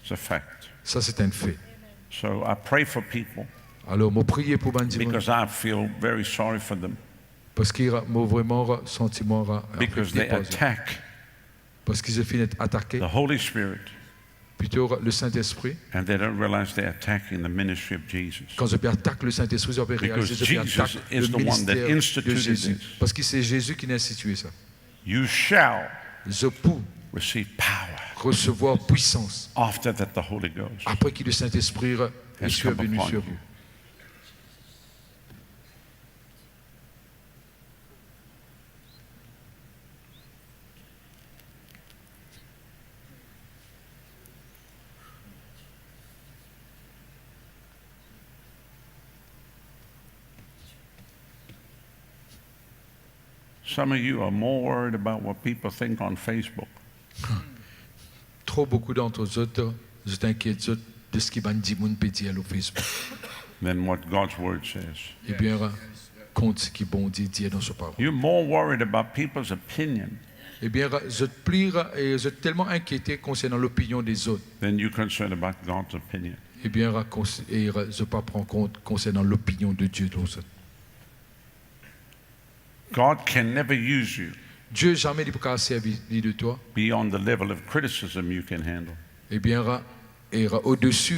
It's a fact. Ça, c'est un fait. So I pray for people. Alors, mo priye pou bann dimoun. Because I feel very sorry for them. Parce que mo vremem santi mwa, euh, afekte par zot. Because they attack, parce qu'ils ont fini atake, the Holy Spirit, plito le Saint-Esprit. And they don't realize they're attacking the ministry of Jesus. Kan zot pe atak le Saint-Esprit, zot pe realize zot pe atak le minister de Zezi. Because Jesus is the one that instituted this. Parce que c'est Jésus qui a institué ça. You shall, zot pou, receive power, resevwar pwisans, after that the Holy Ghost, apre ki le Saint-Esprit est venu sur vous. Has come upon you. Some of you are more worried about what people think on Facebook. Tro boukou dan zot, zot inkiet zot de seki bann dimoun pe dir lor Facebook. Than what God's word says. Ebien, kont seki Bondie dir dan so parol. You're more worried about people's opinion. Ebien, zot pli, e zot telman inkiete konsernan lopinion dezot. Than you're concerned about God's opinion. Ebien, kons-, e zot pa pran kont konsernan lopinion de Dieu lor zot. God can never use you. Dieu zame li pou kav servi li de twa. Beyond the level of criticism you can handle. Ebien, e odesi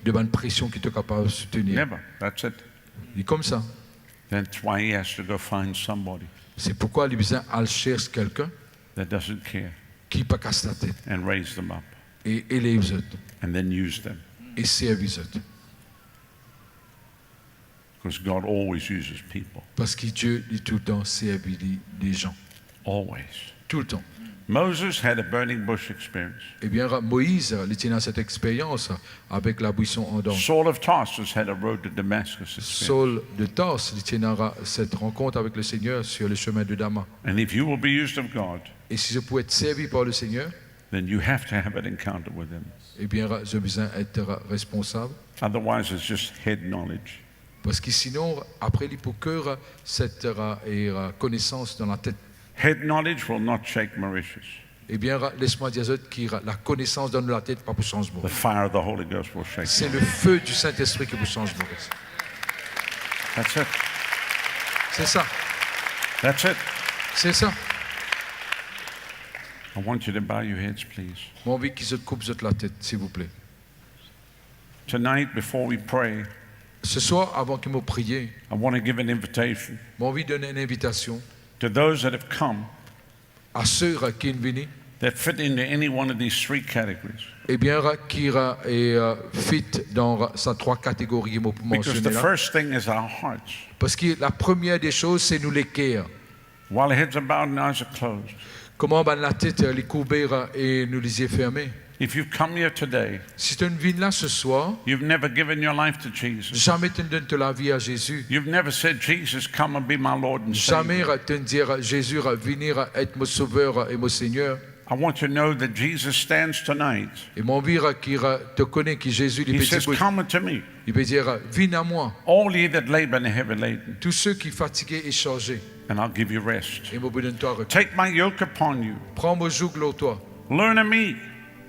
de bann presion ki to kapav soutenir. Never. That's it. Li koumsa. That's why he has to go find somebody. Se poukwa li bizin al cherche quelqu'un that doesn't care ki pa kas latet and raise them up e elev zot and then use them e servi zot. Because God always uses people. Parski Die, li toultan servi li, de zan. Always. Toultan. Moses had a burning bush experience. Ebien, Moiz, li ti ena set experyans avek labwison andan. Saul of Tarsus had a road to Damascus experience. Saul de Tars, li ti ena set rankont avek Lesegner sur le chemin de Damas. And if you will be used of God, e si zot pou et servi par Lesegner, then you have to have an encounter with him. Ebien, zot bizin et responsab. Otherwise, it's just head knowledge. Parski sinon, apre li pou ke set, e, konesans dan latet. Head knowledge will not shake Mauritius. Ebien, les mwa dir zot ki lakonesans dan nou latet pa pou sanz Moris. The fire of the Holy Ghost will shake Mauritius. C'est le feu du Saint-Esprit ki pou sanz Moris. That's it. Se sa. That's it. Se sa. I want you to bow your heads, please. Mo anvi ki zot koup zot latet, silvouple. Tonight, before we pray, se swar, avan ki mo priye, I want to give an invitation, mo anvi donn enn invitasion, to those that have come, a seki inn vini, that fit into any one of these three categories. Ebien, ki, e, fit dan sa trwa kategori ki mo pou mansione la. Because the first thing is our hearts. Parski la premie de soz, se nou leker. While heads are bowed and eyes are closed, kouma bann latet, e, li kourbe, e, nou lizie ferme. If you've come here today, si to inn vinn la se swar, you've never given your life to Jesus, zame to inn donn to lavi a Zezi, you've never said, "Jesus, come and be my Lord and Savior." Zame to inn dir, "Zezi, vini et mo Sover e mo Segner." I want you to know that Jesus stands tonight. E mo anvi ki to kone ki Zezi, li pe dibout. He says, "Come unto me, li pe dir, "Vinn a mwa, all ye that labor and are heavy laden, tou seki fatige e sarze, and I'll give you rest. E mo pou donn twa repo." Take my yoke upon you. Pran mo zoug lor twa. Learn of me.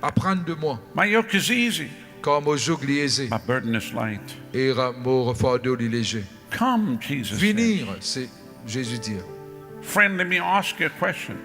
Aprann de mwa. My yoke is easy. Kar mo zoug li eze. My burden is light. E mo fardo li leze. Come, Jesus says. Vini, se Zezi dir, "Friend, let me ask you a question.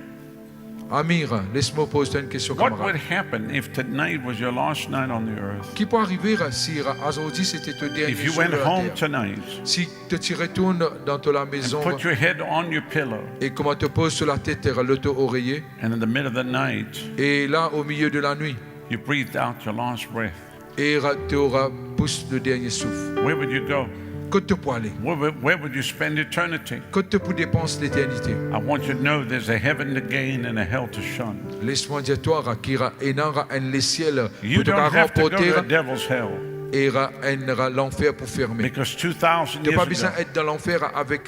Ami, les mo poz twa enn kestion, kamarad. What would happen if tonight was your last night on the earth? Ki pou arive si azordi sete to dernie zour lor later? If you went home tonight, si to ti retourn dan to lamezon, and put your head on your pillow, e kouma to poz so latet lor to oreye, and in the middle of the night, e la, omilie de lanwit, you breathed out your last breath, e to pous to dernie souf. Where would you go? Kot to pou ale? Where, where, where would you spend eternity? Kot to pou depans leternite? I want you to know there's a heaven to gain and a hell to shun. Les mwa dir twa ki ena enn lesiel pou to ranporte, e enn lanfer pou ferme. You don't have to go to devil's hell. To pa bizin et dan lanfer avek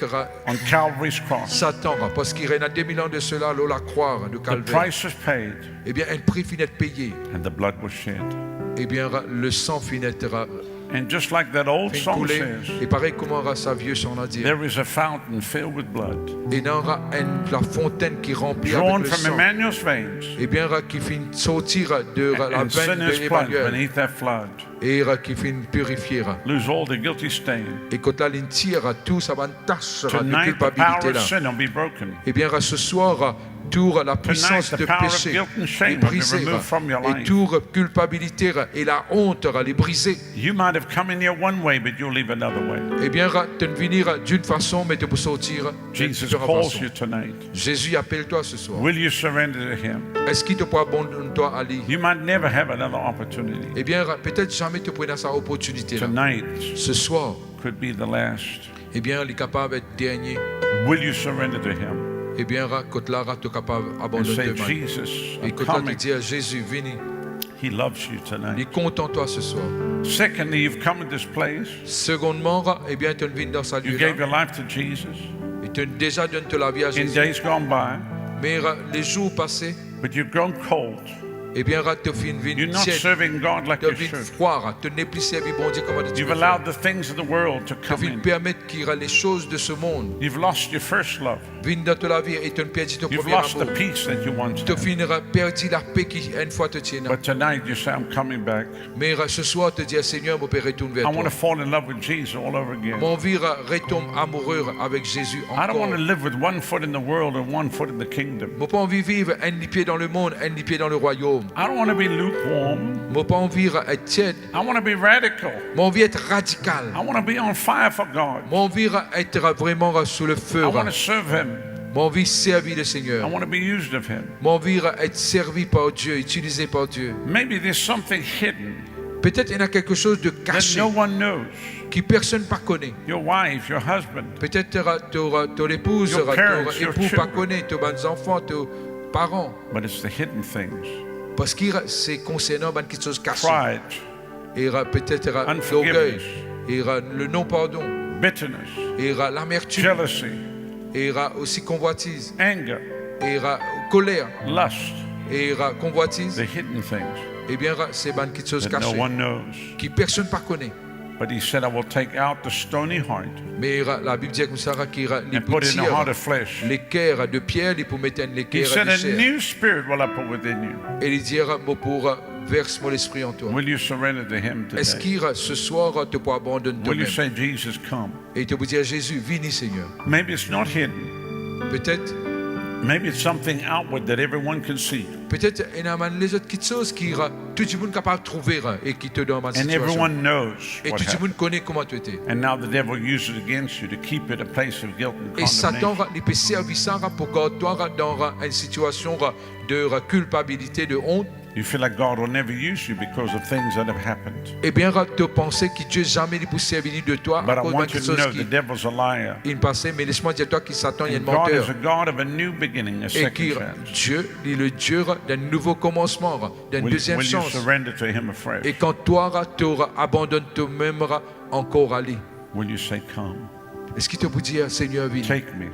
Satan, parski ena de mil an de sela, lor lakrwa de Kalver, ebien, enn pri finn et peye. The price was paid. Ebien, lesan finn et, finn koule. And just like that old song says, e parey kouma sa vie san la dir, there is a fountain filled with blood, ena enn lafontenn ki ranpli avek lesan, drawn from Emmanuel's veins, ebien, ki finn sorti de lavenn de Emmanuel, and sinner's plunge beneath that flood, e ki finn pirifie. Lose all the guilty stain. E kot la, linn tir tou sa bann tas de kilpabilite la. Tonight, the power of sin will be broken. Ebien, seswar, tou lapwisans de pese e brize, e tou kilpabilite e laont li brize. Tonight, the power of guilt and shame will be removed from your life. You might have come in here one way, but you'll leave another way. Ebien, to vini d'une fason, me to pou sorti d'une diferan fason. Jesus calls you tonight. Zezi apel twa seswar. Will you surrender to him? Eski to pou abandonn twa a li? You might never have another opportunity. Ebien, petet zame to pou ena sa loportinite la. Tonight, seswar, could be the last. Ebien, li kapav et dernie. Will you surrender to him? Ebien, kot la, to kapav abandonn to mem. And say, "Jesus, I'm coming." E kot la, to dir, "Zezi, vini." He loves you tonight. Li kontan twa seswar. Secondly, you've come to this place. Segondman, ebien, to vinn dan sa lie la. You gave your life to Jesus. E to deza donn to lavi a Zezi. In days gone by. Me lezour pase. But you've grown cold. Ebien, to finn vinn tied. You're not serving God like you should. To vinn fwa, to nepli servi Bondie kouma to ti pe fer. You've allowed the things of the world to come in. To finn permet ki lesoz de se mond vinn dan to lavi e to perdi to premie amour. You've lost the peace that you once had. To finn perdi lape ki enn fwa to ti ena. But tonight you say, "I'm coming back." Me seswar, to dir, "Segner, mo pe retourn ver twa." I wanna fall in love with Jesus all over again. Mo anvi retom amoure avek Zezi ankor. I don't wanna live with one foot in the world and one foot in the kingdom. Mo pa anvi viv enn lipie dan lemond, enn lipie dan lerwayom. I don't wanna be lukewarm. Mo pa anvi et tied. I wanna be radical. Mo anvi et radikal. I wanna be on fire for God. Mo anvi et vreman sou lefe. I wanna serve him. Mo anvi servi Lesegner. I wanna be used of him. Mo anvi et servi par Die, itilize par Die. Maybe there's something hidden. Petet ena kiksoz de kase that no one knows. Ki personn pa kone. Your wife, your husband, petet to, to, to lepouz, your parents, to epou pa kone, to bann zanfan, to paran. But it's the hidden things. Parski se konsernan bann kiksoz kase. Pride. E petet lorgey, unforgiveness, e le non-pardon, bitterness, e lamertim, jealousy, e osi konvwatiz, anger, e koler, lust, e konvwatiz. The hidden things. Ebien, se bann kiksoz kase that no one knows. Ki personn pa kone. But he said, "I will take out the stony heart." Me Labib dir koumsa ki li pou tir leker de pier, li pou met enn leker de ser. And put in a heart of flesh. He said, "A new spirit will I put within you." E li dir, "Mo pou vers mo Lespri an twa." Will you surrender to him today? Eski seswar to pou abandonn twa mem? Will you say, "Jesus, come"? E to pou dir, "Zezi, vini, Segner." Maybe it's not hidden. Petet. Maybe it's something outward that everyone can see. Petet ena bann lezot kiksoz ki tou dimoun kapav trouve e ki to dan bann sitiasion. And everyone knows what happened. E tou dimoun kone kouma to ete. And now the devil uses it against you to keep you at a place of guilt and condemnation. E Satan, li pe servi sa pou gard twa dan enn sitiasion de kilpabilite, de ont. You feel like God will never use you because of things that have happened. Ebien, to panse ki Die zame li pou servi li de twa akoz bann kiksoz ki inn pase. But I want you to know the devil's a liar. Inn pase, me les mwa dir twa ki Satan li enn manter. And God is a God of a new beginning, a second chance. E ki Die, li le Die d'enn nouvo komansman, d'enn deziem sans. Will you, will you surrender to him afresh? E kan twa to abandonn to mem ankor a li. Will you say, "Come"? Eski to pou dir, "Segner, vini. Take me.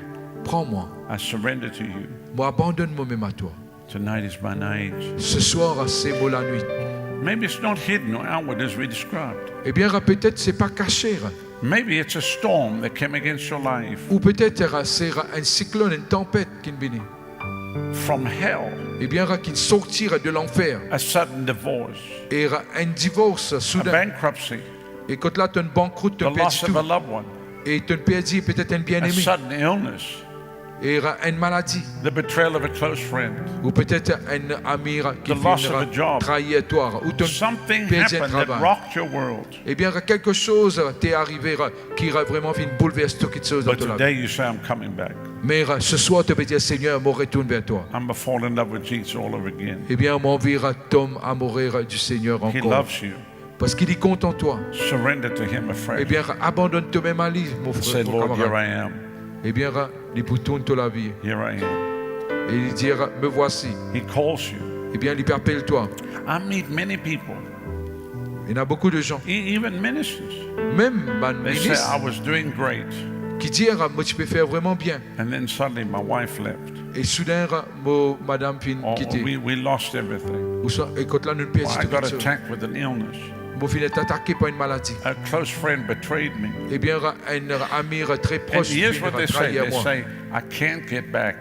Pran mwa. I surrender to you. Mo abandonn mo mem a twa. Tonight is my night." Seswar, se mo lanwit. Maybe it's not hidden or outward as we described. Ebien, petet se pa kase. Maybe it's a storm that came against your life. Ou petet se enn siklonn, enn tanpet ki'nn vini. From hell. Ebien, ki'nn sorti de lanfer. A sudden divorce. E enn divors souden. A bankruptcy. E kot la, to inn bankrout, to perdi tou. The loss of a loved one. E to'nn perdi petet enn a bieneme. Sudden illness, E ra enn maladi. The betrayal of a close friend. Ou petet enn ami ki finn trair twa. The loss of a job. Ou to'nn perdi enn travay. Something happened that rocked your world. Ebien, ra kelke soz te arive, ra, ki ra vreman finn boulvers tou kitsoz dan to lavi. But today you say, "I'm coming back." Me, ra, seswar to pe dir, "Segner, mo retourn ver twa." I'm gonna fall in love with Jesus all over again. Ebien, mo anvi, ra, tom amour, ra, di Segner ankor. He loves you. Parski li kontan twa. Surrender to him afresh. Ebien, abandonn tomem a li, mo frer, mo kamarad. And say, "Lord, here I am." Ebien, li pou tourn to lavi. Here I am. E li dir, "Me voici." He calls you. Ebien, li pe apel twa. I meet many people. Ena boukou de zan. E-, even ministers. Mem bann minis. They say, "I was doing great." Ki dir, "Mo ti pe fer vreman bien." And then suddenly my wife left. E souden, mo madam finn kite. Or we, we lost everything. Ouswa, e kot la nou perdi tou kitsoz. Or I got attacked with an illness. Mo finn et atake par enn maladi. A close friend betrayed me. Ebien, ra, enn ami, ra, tre pros finn trair mwa. And here's what they say. They say, "I can't get back."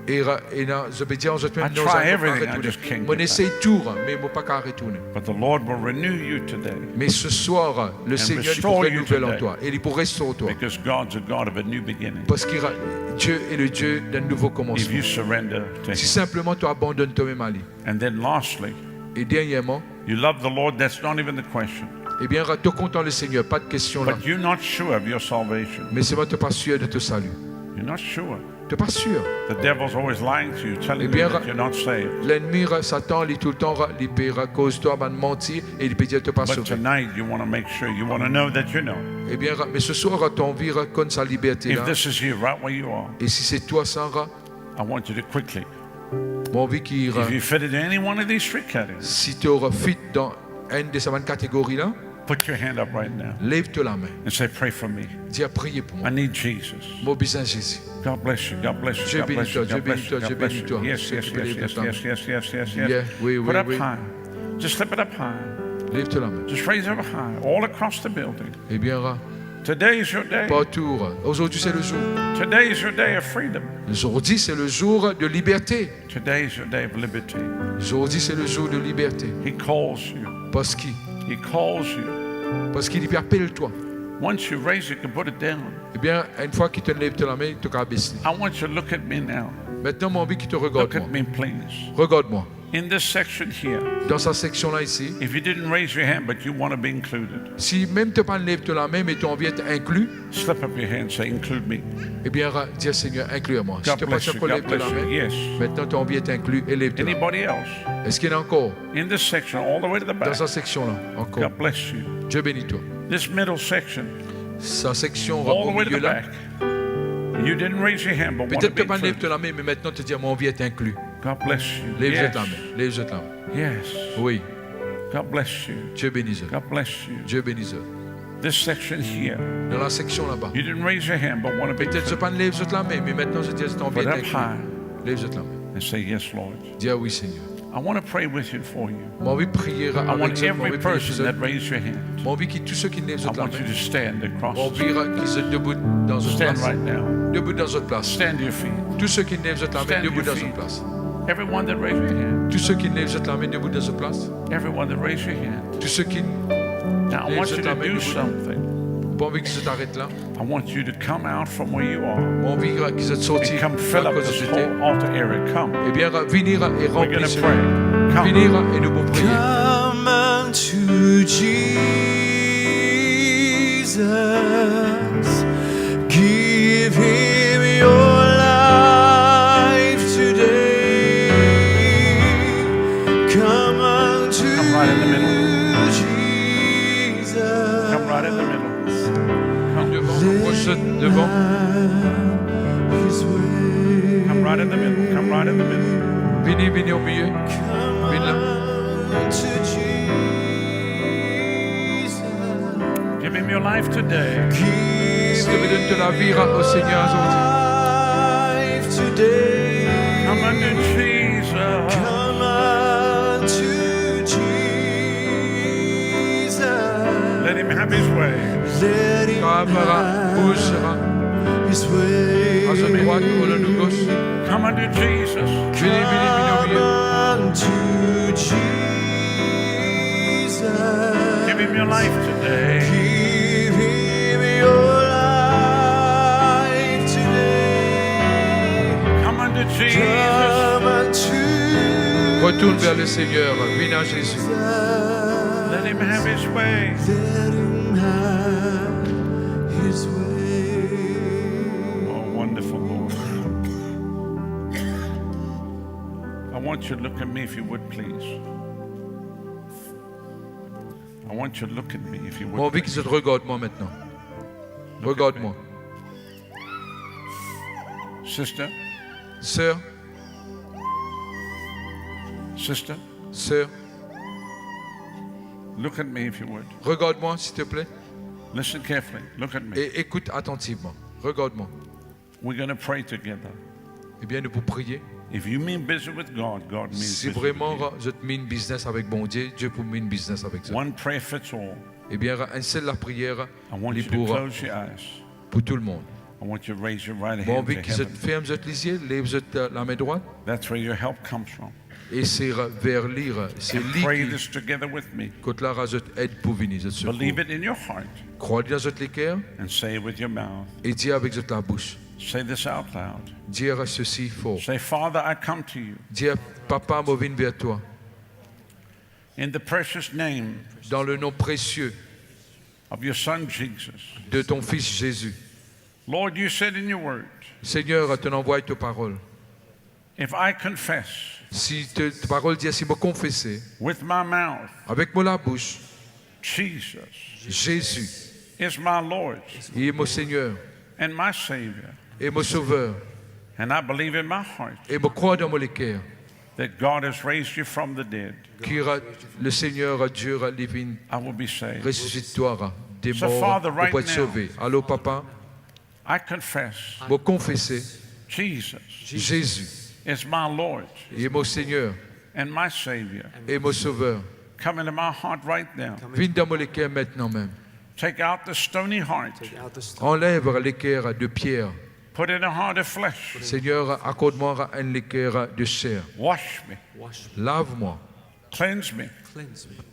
E, ra, ena, zot pe dir zot mem, "Non, zame mo kapav retourne. I try everything, I just can't get back." Mo'nn esey tou, ra, me mo pa kapav retourne. But the Lord will renew you today. Me seswar, ra, Lesegner, li pou renouvel an twa e li pou restor twa. And restore you today. Because God's a God of a new beginning. Parski, ra, Dieu est le Dieu d'un nouveau commencement. If you surrender to him. Si sinpleman to abandonn tomem a li. And then lastly, e dernierman, you love the Lord, that's not even the question. Ebien, ra, to kontan Lesegner, pa de kestion la. But you're not sure of your salvation. Me selman to pa sir de to sali. You're not sure. To pa sir. The devil's always lying to you, telling you that you're not saved. Ebien, ra, lennmi, ra, Satan, li toultan, ra, li pe, ra, koz twa bann manti e li pe dir to pa sove. But tonight, you wanna make sure, you wanna know that you know. Ebien, ra, me seswar, ra, to anvi, ra, konn sa liberte la. If this is you, right where you are, E si se twa sa, ra, I want you to quickly, mo anvi ki, ra, if you fit into any one of these three categories, si to, ra, fit dan enn de sa bann kategori la, put your hand up right now. Lev to lame. And say, "Pray for me. Dir, priye pou mwa. I need Jesus." Mo bizin Zezi. God bless you. God bless you. Dieu bénisse toi. Dieu bénisse toi. Dieu bénisse toi. Yes, yes, yes, yes, yes, yes, yes, yes. Yeah, oui, oui, oui. Put up high. Just slip it up high. Lev to lame. Just raise it up high. All across the building. Ebien, ra, Today is your day. Partou, ra. Aujourd'hui, c'est le jour. Today is your day of freedom. Aujourd'hui, c'est le jour de liberté. Today is your day of liberty. Aujourd'hui, c'est le jour de liberté. He calls you. Parski? He calls you. Parski li pe apel twa. Once you raise it, you can put it down. Ebien, enn fwa ki to lev to lame, to kapav bes li. I want you to look at me now. Aster, mo anvi ki to regard mwa. Look at me, please. Regard mwa. In this section here, Dan sa seksion la isi, if you didn't raise your hand but you want to be included, si mem to pa lev to lame, me to anvi et inkli, slip up your hand, say, "Include me." Ebien, ra, dir, "Segner, inklir mwa." Si to pa ti ankor lev to lame, God bless you. God bless you. Yes. Aster to anvi et inkli e lev to lame. Anybody else? Eski ena ankor? In this section, all the way to the back. Dan sa seksion la, ankor. God bless you. Dieu bénisse toi. This middle section, Sa seksion, ra, o milieu la. All the way to the back. You didn't raise your hand, but want to be included. Petet to pa lev to lame, me aster to dir, "Mo anvi et inkli." God bless you. Lev zot lame, lev zot lame. Yes. Wi. God bless you. Dieu bénisse zot. God bless you. Dieu bénisse zot. This section here. Dan sa seksion laba. You didn't raise your hand, but want to be included. Petet zot pa lev zot lame, me aster zot dir zot anvi et inkli. Put up high. Lev zot lame. And say, "Yes, Lord." Dir, "Wi, Segner." I want to pray with you, for you. Mo anvi priye avek zot, mo anvi priye pou zot. I want every person that raised your hand, Mo anvi ki tou seki lev zot lame, I want you to stand across the street. Mo anvi ki zot debout dan zot plas. Stand right now. Debout dan zot plas. Stand to your feet. Tou seki lev zot lame, debout dan zot plas. Stand to your feet. Everyone that raised your hand. Tou seki lev zot lame, debout dan zot plas. Everyone that raised your hand. Tou seki lev zot lame, debout. Now, I want you to do something. Mo pa anvi ki zot aret la. I want you to come out from where you are. Mo anvi ki zot sorti la kot zot ete. And come fill up this whole altar area. Come. Ebien, vini e ranpli. We're gonna pray. Come. Vini e nou pou priye. Come unto Jesus. Give him your life today. Come unto Jesus. Come right in the middle. Come right in the middle. Come. Devan, rapros zot devan. Come right in the middle. Come right in the middle. Vini, vini o milieu. Vini la. Give him your life today. Eski to donn to lavi o Segner azordi? Come unto Jesus. Come unto Jesus. Let him have his way. Let him have his way. Adrwat, kolonn gos. Come unto Jesus. Vini, vini, vini o milieu. Come unto Jesus. Give him your life today. Give him your life. Retourne vers le Seigneur, viens à Jésus. Let him have his way. Let him have his way. Oh, wonderful Lord. I want you to look at me if you would, please. I want you to look at me if you Mo anvi would. ki zot regard mwa aster. Regard mwa. Sister, Sœur, sister, sœur, look at me if you would. Regard mwa, s'il te plaît. Listen carefully. Look at me. Et écoute attentivement. Regard mwa. We're going to pray together. Ebien, nou pou priye. If you mean business with God, God means Si business vreman with you. Zot mean biznes avek Bondie, Die pou mean biznes avek zot. One prayer fits all. Ebien, enn sel lapriyer, I want li you to pou, close your eyes. Pou tou lemonn. I want you to raise your right Mo hand anvi to ki zot heaven. Ferm zot lizie, lev zot, euh, lame drwat. That's where your help comes from. E se ver li, se And li pray ki this together with me. Kot la, zot ed pou vini, zot sekour. Believe it in your heart Krwar li dan zot leker and say it with your mouth. E dir avek zot labous. Say this out loud. Dir sesi for. Say, Father, I come to you Dir, Papa, mo vinn ver twa. In the precious name Dan le nom précieux of your Son Jesus. De ton Fils Jésus. Lord, you said in your word, Seigneur, tu as envoyé ta parole. If I confess Si te, ta parole dit, si mo konfese with my mouth, avek mo labous, Jesus Jésus, is my Lord il est mon Seigneur and my Savior, et mon Sauveur, and I believe in my heart e mo krwar dan mo leker that God has raised you from the dead, ki ra-, le Seigneur Dieu li vinn I will be saved. Resusite twa de So, mor, Father, ou right pou et now, sove. Alor, Papa, I confess mo konfese Jesus Jésus, is my Lord il est mon Seigneur and my Savior. et mon Sauveur. Come into my heart right now. Vinn dan mo leker aster mem. Take out the stony heart. Anlev leker de pier. Put in a heart of flesh. Seigneur, akord mwa enn leker de ser. Wash me. Lav mwa, Cleanse me.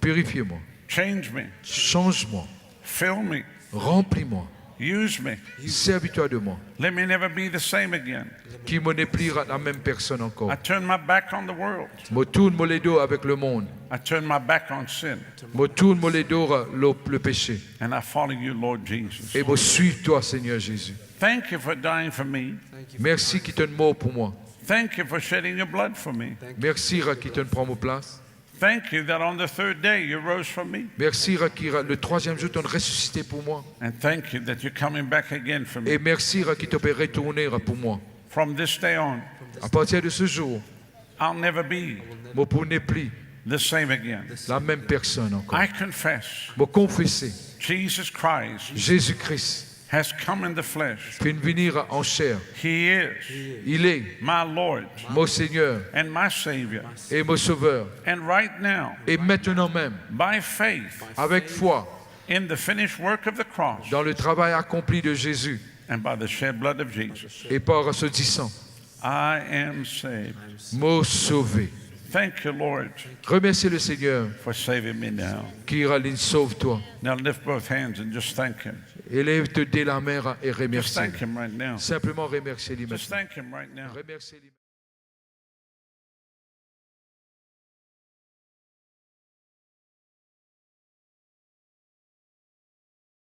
pirifie mwa, Change me. sanz mwa, Fill me. ranpli mwa, Use me. servi twa de mwa. Let me never be the same again. Ki mo nepli la mem personn ankor. I turn my back on the world. Mo tourn mo ledo avek lemond. I turn my back on sin. Mo tourn mo ledo lor lepese. And I follow you, Lord Jesus. E mo swiv twa, Seigneur Jésus. Thank you for dying for me. Mersi ki to'nn mor pou mwa. Thank you for shedding your blood for me. Mersi ki to'nn pran mo plas. Thank you that on the third day you rose from me. Mersi ki le trwaziem zour to'nn resisite pou mwa. And thank you that you're coming back again for E me. Mersi ki to pe retourne pou mwa. From this day on, Apartir de se zour, I'll never be mo pou nepli the same again. La mem personn ankor. I confess Mo konfese Jesus Christ Zezi Kris has come in the flesh. Finn vini an ser. He is Il est my Lord mon Seigneur and my Savior. et mon Sauveur. And right now, Et maintenant même, by faith avec foi, in the finished work of the cross dans le travail accompli de Jésus and by the shed blood of Jesus, et par ce sang, I am saved. mo sauvé. Thank you, Lord, Remercie le Seigneur for saving me now. Qui a sauvé toi. Now lift both hands and just thank Him. Élève tes deux mains et Just remercie. Thank Him right now. Simplement remercie-le Just maintenant. Thank Him right now. Remercie-le.